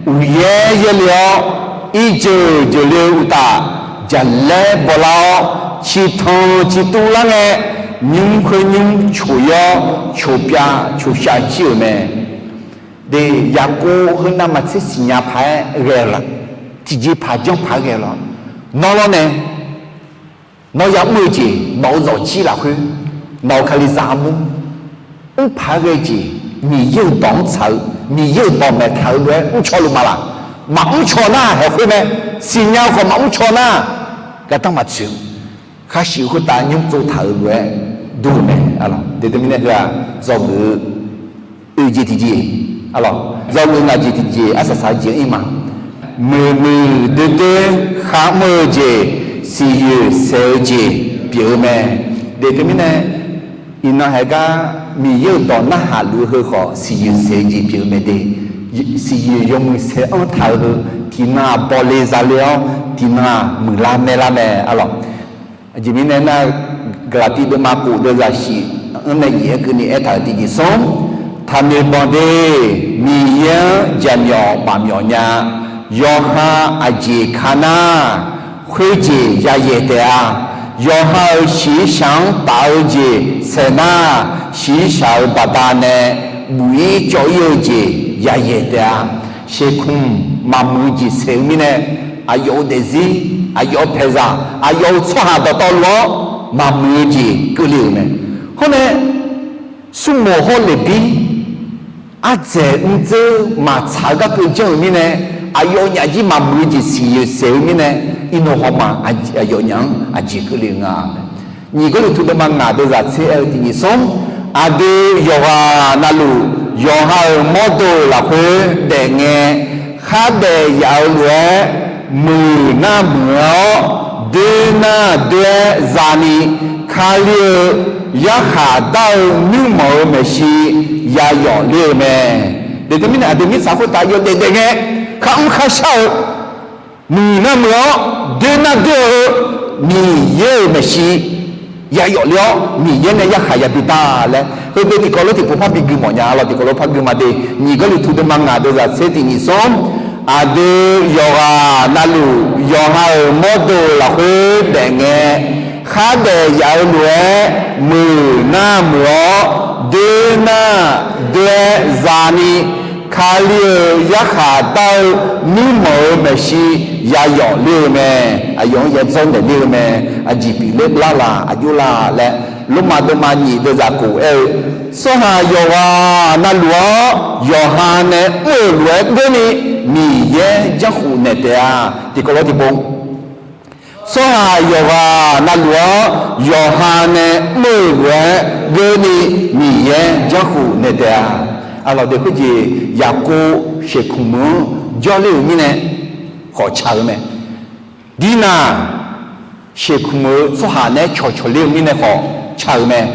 Uqyaer yaerle-awr, irjeuq jeuqle-eu uqtaf, jaqlaer bawlar-awr, ciqtanq ciqtuv lar ngae, nymr khoer nymr coq-ir-awr, coq pyav coq shav jir-euq mae. De, Yaqkov heu navmaqtser siqnya paq-aer ghae-eu la? Tiqjeqpaq janr paq-aer ghae-eu lawr? Nawr lawr nae, nawr yamr-eu jeq, nawq-euq zawqjir lafkhoer, nawq-euq Kalizaq armur, mr paq-aer ghae-eu jeq, Miqyaer-euq dawq-anr tsaq-eu, Miqyaer-euq dawq maeqtaq-euq lof-aer mrcaw luf ma laq? Maqmr caw nar haeq khoer mae. Siqnya-eu khawf maqmr caw nar, gardanr maqtsoeq-eu, khar shuif khoertav nymr tsov taq-euq lof-aer dur-eu mae. Aqlawq, de teumirnae heu-aq, dzawgeuf-eu oe jeq tiqjeq, aqlawq, dzawgeuf ngaq jeq tiqjeq arsaq saq-eu jeq-anr ir ma. Muiqmuiq doerdoer kharmr-eu jeq, siqyoeq saeq-eu jeq pyeuf-eu mae. De teumirnae, iqnan haeq gar Miqyaer-euq dawq narhaq luf-eu heu khawf, siqyoeq saeq-eu jeq pyeuf-eu mae de. Siqyoeq yawmuiq saeq-anr taq-eu heu, tiqnan-aq bawle zale-awr, tiqnan-aq muiqlar maerlar mae arlawq. Aqjeq mirnae nar, Gaqlaqtiv deuvma kof deuvzaq shif-anr nae nyiq-aer keuvni aertaq-euq tiqjeq smr, taqnoeq banq de. Miqyaer-anr jaqmyawf maqmyawf nya. Yawqha aqjeq ka nar, khoerjeq yayaeq taef-a. Yawqha-euq shiqshaq-anr taf-eu jeq saeq nar, shiqshaq-euq baqdanae buq-ir cawv-ir-eu jeq yayaeq taef-a. Sheuqkmq maqmuiq-eu jeq saeq-eu mirnae, aqyawf-euq daefzir, aqyawf-euq paeqzaq, aqyawf-euq tsawrhaq dawqtawvluf-anr maqmuiq-eu jeq keuvle-euq mae. Khoernae, smrmoq hawr-eu Leqbir ardzaeq mrdzeur maqtsaq-eu garkeuv janr-euq mirnae, aqyawfnyaf jir maqmuiq-eu jeq siqyoeq saeq-eu mirnae, iqnoeq hawma aqyawfnyaf-anr aqjeq keuvle-eu nga. Nyiq Gawrliqtu deuvma ngaq deuvzaq tser aer-eu tiqjeq smr, aqdui yawqghaq navluf yawqha-euq mawrdo lafkhoer daef ngae, khardaef yaf-eu lof-aer muiq nar muiq-awr, doer nar doer-aer zani, Kali-eu yarkhaq dar-eu nuirmanq-euq maeqshi yayawf ler-eu mae. Teumirnae aqdui mirtsaq khoertav yawdaef daef ngae, kharmr kharshar-eu, muiq nar muiq-awr, doer nar doer-eu, Miqyaer-euq maeqshi yayawf ler-awr, Miqyaer nae yarkhaq yabi dar laer, heudeuq tiqkawv lof tiqpov par bi gui mawf nya lawq. Tiqkawv lof par gui ma de. Nyiq Gawrliqtu deuvma ngaq deuvzaq tser tiqjeq smr, aqdui yawqghaq navluf yawqha-euq mawrdo lafkhoer daef ngae, khardaef yaf-eu lof-aer muiq nar muiq-awr, doer nar doer-aer zani, Kali-euq yarkhaq dar-eu nuirmanq-euq maeqshi yayawf ler-eu mae. Aqyawf-anr yadzawr naeq ler-eu mae. Aqjeq pyeufler lar la, aqjox la laer, Lormav deuvma nyiq deuvzaq kof aer-eu, tsawrhaq yawqghaq navluf-anr yawqha nae mr-euq lof-aer geurni, Miqyaer janrkhuf naeq taef-a. Tiqkawv lof tiqpov Tsawrhaq yawqghaq navluf-anr yawqha nae mr-euq lof-aer geurni Miqyaer janrkhuf naeq taef-a. Arlawq de khoerjeq Yaqkov sheuqkmq meuq-anr jawrler-euq mirnae khawf ca-eu mae. Dirnaq sheuqkmq-eu tsawrhaq naeq-aer cawqcawq ler-eu mirnae khawf ca-eu mae.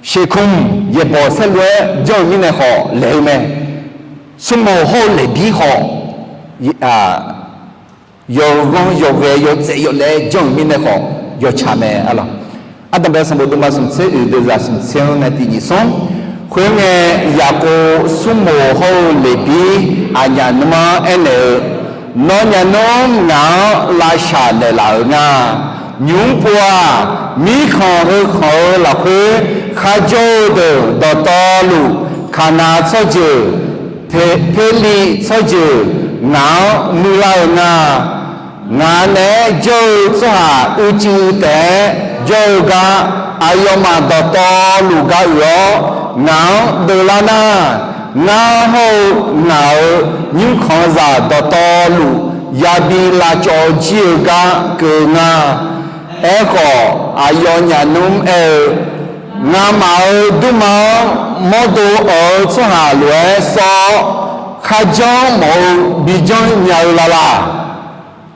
Sheuqkmq yaeqbawq saerlu-aer janr-eu mirnae khawf laeq-eu mae. Smrmoq hawr-eu Leqbir khawf yawghanr yawghae yawtsaev yawlaev-aer janr-euq mirnae khawf yawtsaq mae arlawq. Ardanqbae sanqbof deuvma smq tser oeq deuvzaq smq tser-anr nae tiqjeq sanr. Khoerngae, Yaqkov smrmoq hawr-eu Leqbir aqnyaf nmr-anr aernaeq-eu, Nawr nyaf nmr ngaq-anr lavshaq naeqlaf-euq nga. Nymq-mr pov-aq, mirkhanq heukhanq-eu lafkhoer kharjawr-eu deuq dawqtawvluf, Kaqnav tsawrjeuq, Perliv tsawrjeuq ngaq-anr muiqlar-euq nga. Ngaq naeq-aer jawr-eu tsawrhaq uicuiv taef-aer jawr-eu gar, aqyawfmaf dawqtawvluf ga uiq-awr ngaq-anr deuvlar nar, ngar hawr-eu ngaq-euq nymrkhanqzaq dawqtawvluf yabi lavcawv jir-eu gar keuv nga. Aerkhawf, aqyawfnyaf nmr aer-eu, Ngamaf-euq durma-anr mawrdo awq-eu tsawrhaq lof-aer sawr-awr, kharjanr mawf-eu bijanr nya-eu lalaq.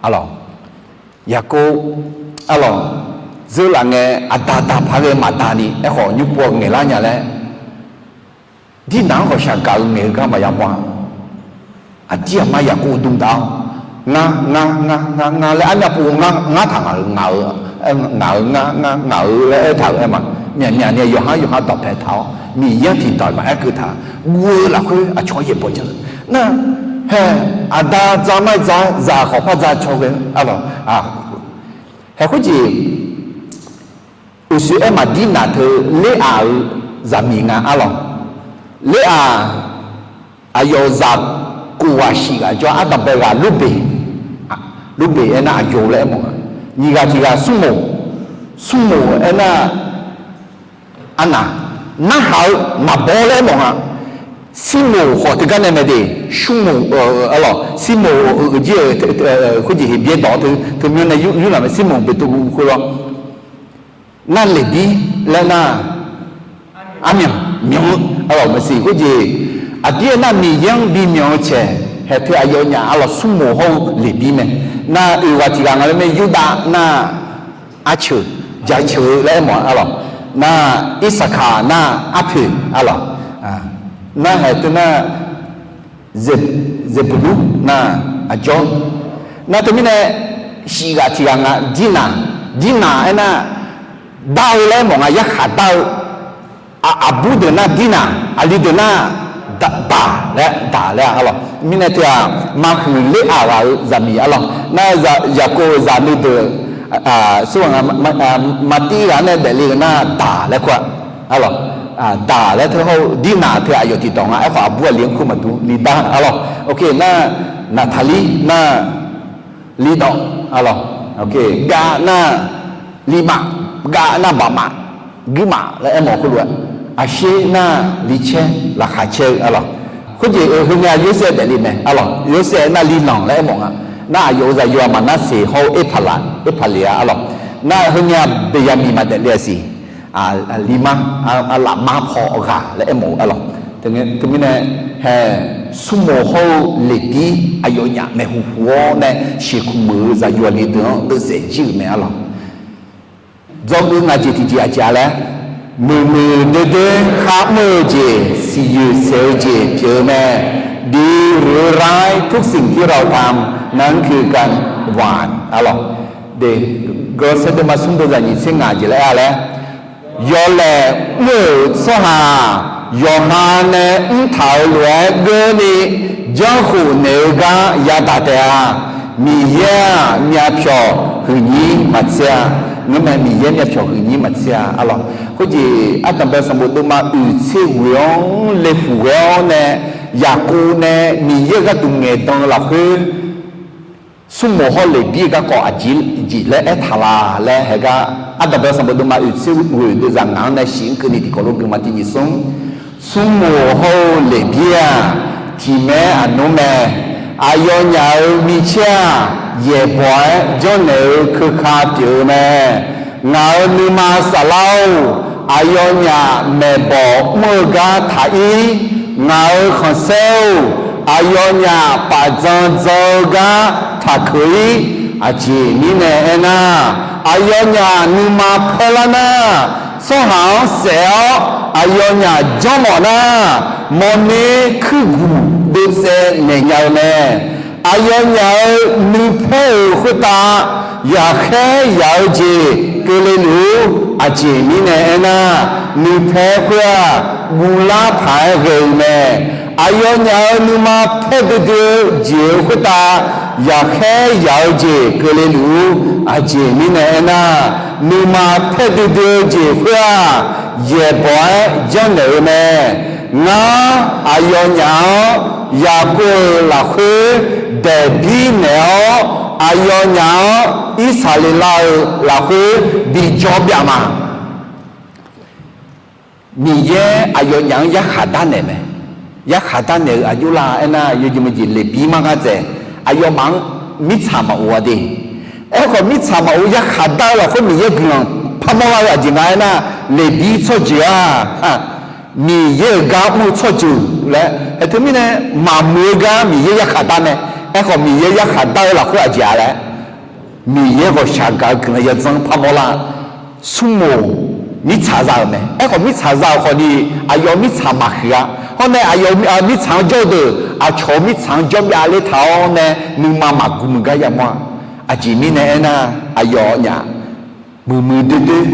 Arlawq, Yaqkov arlawq, zeurlaf ngae aqda daq paq ghae maqda ni aerkhawf nymr pov ngaeqlar nya laer, dirnaq-anr ghawqshaq gaq-eu ngaeq-eu gar maqya mawr-a. Aqdir aqma Yaqkov dmq daq-awr, ngar ngar ngar ngar ngar laer armyav pov ngar taq ngaq-eu ngaq-eu, ngaq-eu ngar ngar ngaq-eu laer aertaq-euq aer ma. Myaqmyaq ni yawqhar yawqha dawqpae taq-awr Miqyaer-anr tiqdawq maqaer keuv taq. Guv-eu lafkhoer aqcawq-anr yaeqbawq janr-eu nar, hae, aqda dza mar dza zaq khawf par dza caw ghae-eu arlawq. Hae khoerjeq uqshoe aer maqdir naq teu Ler-aq-euq zaqmiq nga arlawq. Ler-aq, aqyawf zaq kof ghaq shif ghaq jawr-a. Ardanqbae ghaq Lurbeq, Lurbeq aernar aqyawf laer aermawf nga. Nyiq ghaq tiq ghaq Smrmoq, Smrmoq aernar arnaq, narhaq-eu maqbaw laer aermawf nga. Sirmoq khawf teugar nae mae de, Smrmoq arlawq, Sirmoq-euq jir-eu khoerjeq Heqbyaer dawq teu teumyanr nae yurlaq mae, Sirmoq Beqtuvluv khoerlawr. Nar Leqbir laer nar, armyanq myanq-eu arlawq, maqsiq khoerjeq. Aqdir aernar Miqyaer-anr bimyanq-eu caeq haeq teu aqyawfnyaf arlawq Smrmoq hawr-eu Leqbir mae. Nar oeq ghaq tiq ghaq nga laer mae, Yurdav nar arceuq jaceuq-eu laer aermawf arlawq. nar, Irsaqkaq nar, arpoeq arlawq. Nar haeq teu nar, Zeqbulur nar, aqjawr. Nar teumirnae, shif ghaq tiq ghaq nga, Dirnaq. Dirnaq aernar, dar-eu laer mawf nga, yarkhaq dar-eu. Aqbur deuq nar Dirnaq, aqli deuq nar, Daq laer, Daq laer arlawq. Mirnae teu-aq, maqhuiq ler-aq ghaq-eu zaqmiq arlawq. Nar, Yaqkov-euq zaqnui deuq, smr nga, maqtiv ghaq nae daefle-eu nar Daq laer kur-a arlawq. Daq laer teu hawr-eu Dirnaq teu aqyawf tiqdawq nga. Aerkhawf aqbur aqli-anr kur maqdur, li dar arlawq. Nar, Naqtaqlir nar, li dawf arlawq. Gav nar, li maf, gav nar baq maf, guir maf laer aermawf khoerlof-aer, aqsher nar, li caer, laqkhaq caer-eu arlawq. Khoerjeq-eu heungae Yorsaev daefle mae arlawq. Yorsaev nar li lanq laer aermawf nga. Nar aqyawf-euq zaqyo-aq Maqnarseq hawr-eu Erpaqlaf, Erpaqlaf-a arlawq. Nar heungae Beqyaqmiq maqdaef le-a siq, aqli mar, lafmar paw ghaq laer aermawf-eu arlawq. Teumirnae, hae, smrmoq hawr-eu Leqbir aqyawfnyaf maeqhu hu-awr nae sheuqkuq muiq-eu zaqyo aqli deuq-anr deuvsaef jir-euq mae arlawq. Dzawgeuf ngaq jeq tiqjeq aqjeq-a laer, muiqmuiq doer doer kharmr-eu jeq, siqyoeq saeq-eu jeq pyeuf-eu mae. ดีหรือร้าย ทุกสิ่งที่เราทำนั้นคือการหว่าน arlawq. Gawrsaer deuvma smr deuvzaq nyiq tser ngaq jeq laer aer-a laer, yawlaeq mr-euq tsawrhaq yawqha nae mrtaq-euq lof-aer geurni janrkhof naeq-eu gar yadaq taef-a. Miqyaer-aq myavpyawq huiqnyir maqtser-a. Ngeurmae Miqyaer myavpyawq huiqnyir maqtser-a arlawq. Khoerjeq ardanqbae sanqbof deuvma oeq tser ghoe-anr laeqhmq ghae-awr nae, Yaqkov nae Miqyaer-euq gharduq ngaeqdan-eu lafkhoer, smrmoq hawr Leqbir-eu garkawv aqjeq jeq laer aertaq la laer haegar, ardanqbae sanqbof deuvma oeq tser ghoe deuvzaq ngaq-anr nae shif-anr keuvni tiqkawv lof guiqma tiq nyiq smr. Smrmoq hawr-eu Leqbir-aq, tiq maer aqnmr mae. Aqyawfnyaf-euq micaer-aq, yaeqbawq-aer janrnaeq-eu keuka pyeuf-eu mae. Ngaq-euq nuima saflar-or, aqyawfnyaf maeqbawq mr-eu gar taq ir. Ngaq-euq khanqsaer-or, aqyawfnyaf paf dzan dzan-eu gar taq keuq ir. Aqjeq mirnae aernar, aqyawfnyaf nuima paerlar nar, tsawrhaq-anr saef-awr aqyawfnyaf janrmawf nar, mawrner kuirguq dovtsaev naeq nya-eu mae. Aqyawfnyaf-euq nuipaer-euq khoertav yaqkhaer yaq-eu jeq keuvle luf-ur. Aqjeq mirnae aernar, nuipaer khoer-aq, guvlar paq-aer ghae-eu mae. Aqyawfnyaf-euq nuima paer duidui-eu jeq-euq khoertav yaqkhaer yaq-eu jeq keuvle luf-ur. Aqjeq mirnae aernar, nuima paer duidui-eu jeq khoer-aq, yaeqbawq-aer janrnaeq-eu mae. Ngar aqyawfnyaf-anr Yaqkov-euq lafkhoer daeqbir naeq-awr, aqyawfnyaf-anr Irsaqleqlav-euq lafkhoer bijawr byav ma. Miqyaer aqyawfnyaf-anr yarkhaq darnaeq mae. Yarkhaq darnaeq-eu aqjox lar aernar, yawjeq maqjeq Leqbir mar gar dzaeq, aqyawfmaf-anr mirtsaq maqof-a de. Aerkhawf, mirtsaq maqof yarkhaq dar-eu lafkhoer Miqyaer guiqlanq parmawr lar-eu aqjeq nga aernar, Leqbir tsawrjeuq-aq, Miqyaer-euq gar mr-eu tsawrjeuq laer, aer teumirnae maqmuiq-eu gar Miqyaer yarkhaq dar mae. Aerkhawf, Miqyaer yarkhaq dar-eu lafkhoer aqjeq-a laer, Miqyaer ghawqshaq gaq-eu guiqlanq yadzanr parmawr lar. Smrmoq mirtsaq za-euq mae. Aerkhawf, mirtsaq za-euq khawfni, aqyawf mirtsaq maqhuiq-a. Hawr nae aqyawf mirtsaq-anr jawr-eu deuq aqcawq-eu mirtsaq-anr jawr byav ler taq-awr nae nuima maqguq muiq gar yamawr-a. Aqjeq mirnae aernar, aqyawfnyaf muiqmuiq doer doer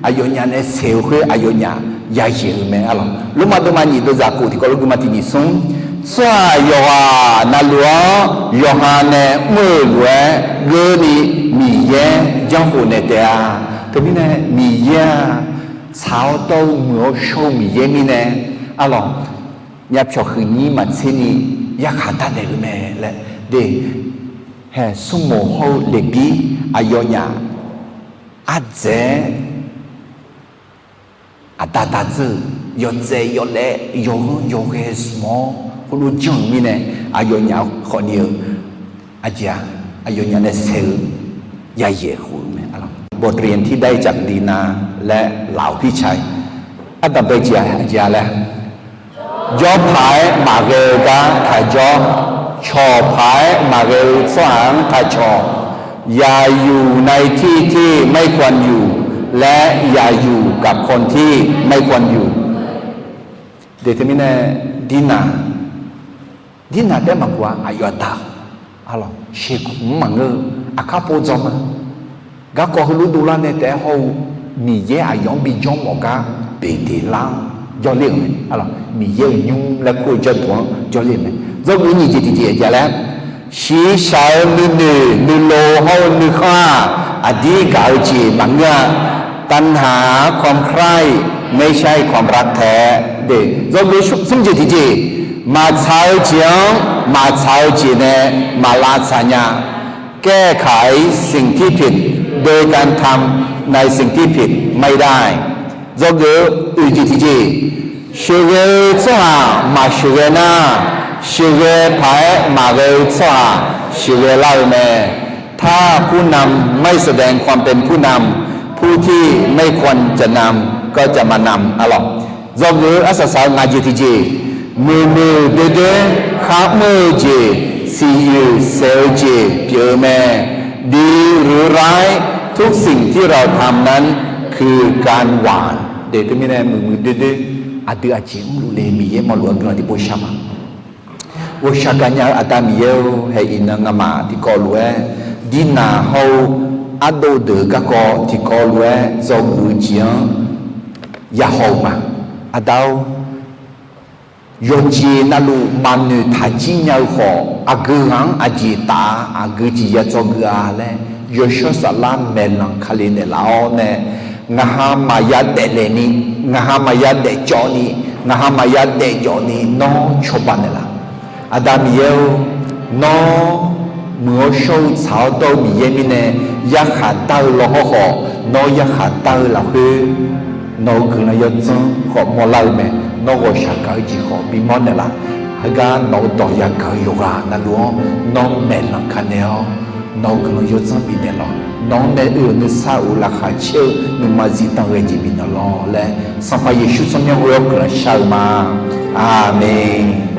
aqyawfnyaf nae saeq-eu khoer aqyawfnyaf yayaeq-eu mae arlawq. Lormav deuvma nyiq deuvzaq kof tiqkawv lof guiqma tiq nyiq smr. Tsawrhaq yawqghaq navluf-anr yawqha nae mr-euq lof-aer geurni Miqyaer janrkhof naeq taef-a. Teumirnae Miqyaer-aq, tsaq-awr dawr-eu muiq-awr shawr-eu Miqyaer mirnae arlawq, myavpyawq huiqnyir maqtserni yarkhaq darnaeq-eu mae laer de. Hae, smrmoq hawr-eu Leqbir aqyawfnyaf ardzaeq-aer aqda daqdzeur-euq yawtsaev yawlaev yawghanr yawghae smq-awr khoerlof janr-euq mirnae, aqyawfnyaf khawfni-eu aqjeq-a, aqyawfnyaf nae saeq-eu yayaeq khof-eu mae. บทเรียนที่ได้จากดีนาและเหล่าพี่ชาย ardanqbae jeq-a aqjeq-a laer, jawrpaq-aer maqghae-eu gar taq jawr, cawqpaq-aer maqghae-eu tsawrhaq-anr taq cawq, อย่าอยู่ในที่ที่ไม่ควรอยู่ และอย่าอยู่กับคนที่ไม่ควรอยู่ Deuq teumirnae, dirnaq, dirnaq taef-aer maqguq-a. Aqyawf aqda, arlawq, sheuqkmq maqngeur-eu, aqkar pov dzawr ma. Garkawv heulof dovlar nae taef-aer hawr-eu, Miqyaer aqyawf-anr bijawr mawf gar beqdeq lar-anr jawrler-euq mae. Arlawq, Miqyaer-euq nymr laer kur-eu jawrduq-anr jawrler-euq mae. Dzawgeuf nyiq jeq tiqjeq aqjeq laer, shiqshaq-eu nuinoeq nuilov hawr-eu nuikhanr-aq, aqdir gaq-eu jeq maqngeur-a. ตัณหาความใคร่ ไม่ใช่ความรักแท้ Deuq, dzawgeuf smr jeq tiqjeq, maqtsaq-eu jeq-anr maqtsaq-eu jeq nae maqlavtsaq nya. แก้ไขสิ่งที่ผิด โดยการทำในสิ่งที่ผิดไม่ได้ Dzawgeuf oeq jeq tiqjeq, sheuqghae-eu tsawrhaq maqsheuqghae nar, sheuqghae paq-aer maqghae-eu tsawrhaq sheuqghae lar-eu mae. ถ้าผู้นำไม่แสดงความเป็นผู้นำ ผู้ที่ไม่ควรจะนำก็จะมานำ Arlawq, dzawgeuf arsaq saq-eu ngaq jeq tiqjeq, muiqmuiq doer doer kharmr-eu jeq, siqyoeq saef-eu jeq pyeuf-eu mae. ดีหรือร้าย ทุกสิ่งที่เราทำนั้นคือการหว่าน Deuq teumirnae, muiqmuiq doer doer aqdui aqjeq mrluf le, Miqyaer mawrluf-eu guiqlanq tiqpov shar ma. Ghawqshaq gaqnya-eu Aqda Miqyaer-or, haeq iqnan ngamaf tiqkawv lof-aer, dirnaq hawr-eu ardov deuq-eu garkawv tiqkawv lof-aer dzawgeuf-eu jeq-anr yahaw-eu ma. Aqda-or, yawqjeq navluf maqnoeq taqjir nya-eu khawf, aqgeu ghaq-anr aqjeq taf-a, aqgeu jeq ya dzawgeuf-a laer, yawshawr saflar maeqlanq kale naeqlaf-awr nae, ngaq ha maqya daeflaeq ni, ngaq ha maqya daefcawv ni, ngaq ha maqya daefjawv ni, nawr cawba naeqlaf. Aqda Miqyaer-or, nawr muiq-awr shawr-eu tsaq-awr dawr-eu Miqyaer mirnae, yarkhaq dar-eu law hawrkhawf, nawr yarkhaq dar-eu lafkhoer nawq-euq guiqlanq yawdzanr khawf mawrlar-eu mae. Nawr ghawqshaq gaq-eu jeq khawf bimawr naeqlaf. Heugar nawq-eu dawq yagaq-eu yawqghaq navluf-anr nawr maeqlanq ka naeq-awr, nawq-euq guiqlanq yawdzanr bifnaeq lawq. Nawq-anr nae oe-euq nuisar of laqkhaq caer-eu nuima zifdan ghae jeq bifnaeq lawq laer, Sanqpaq Yeqsur tsawrmyanr ghoe-awr guiqlanq shar-eu ma. Aqmeq.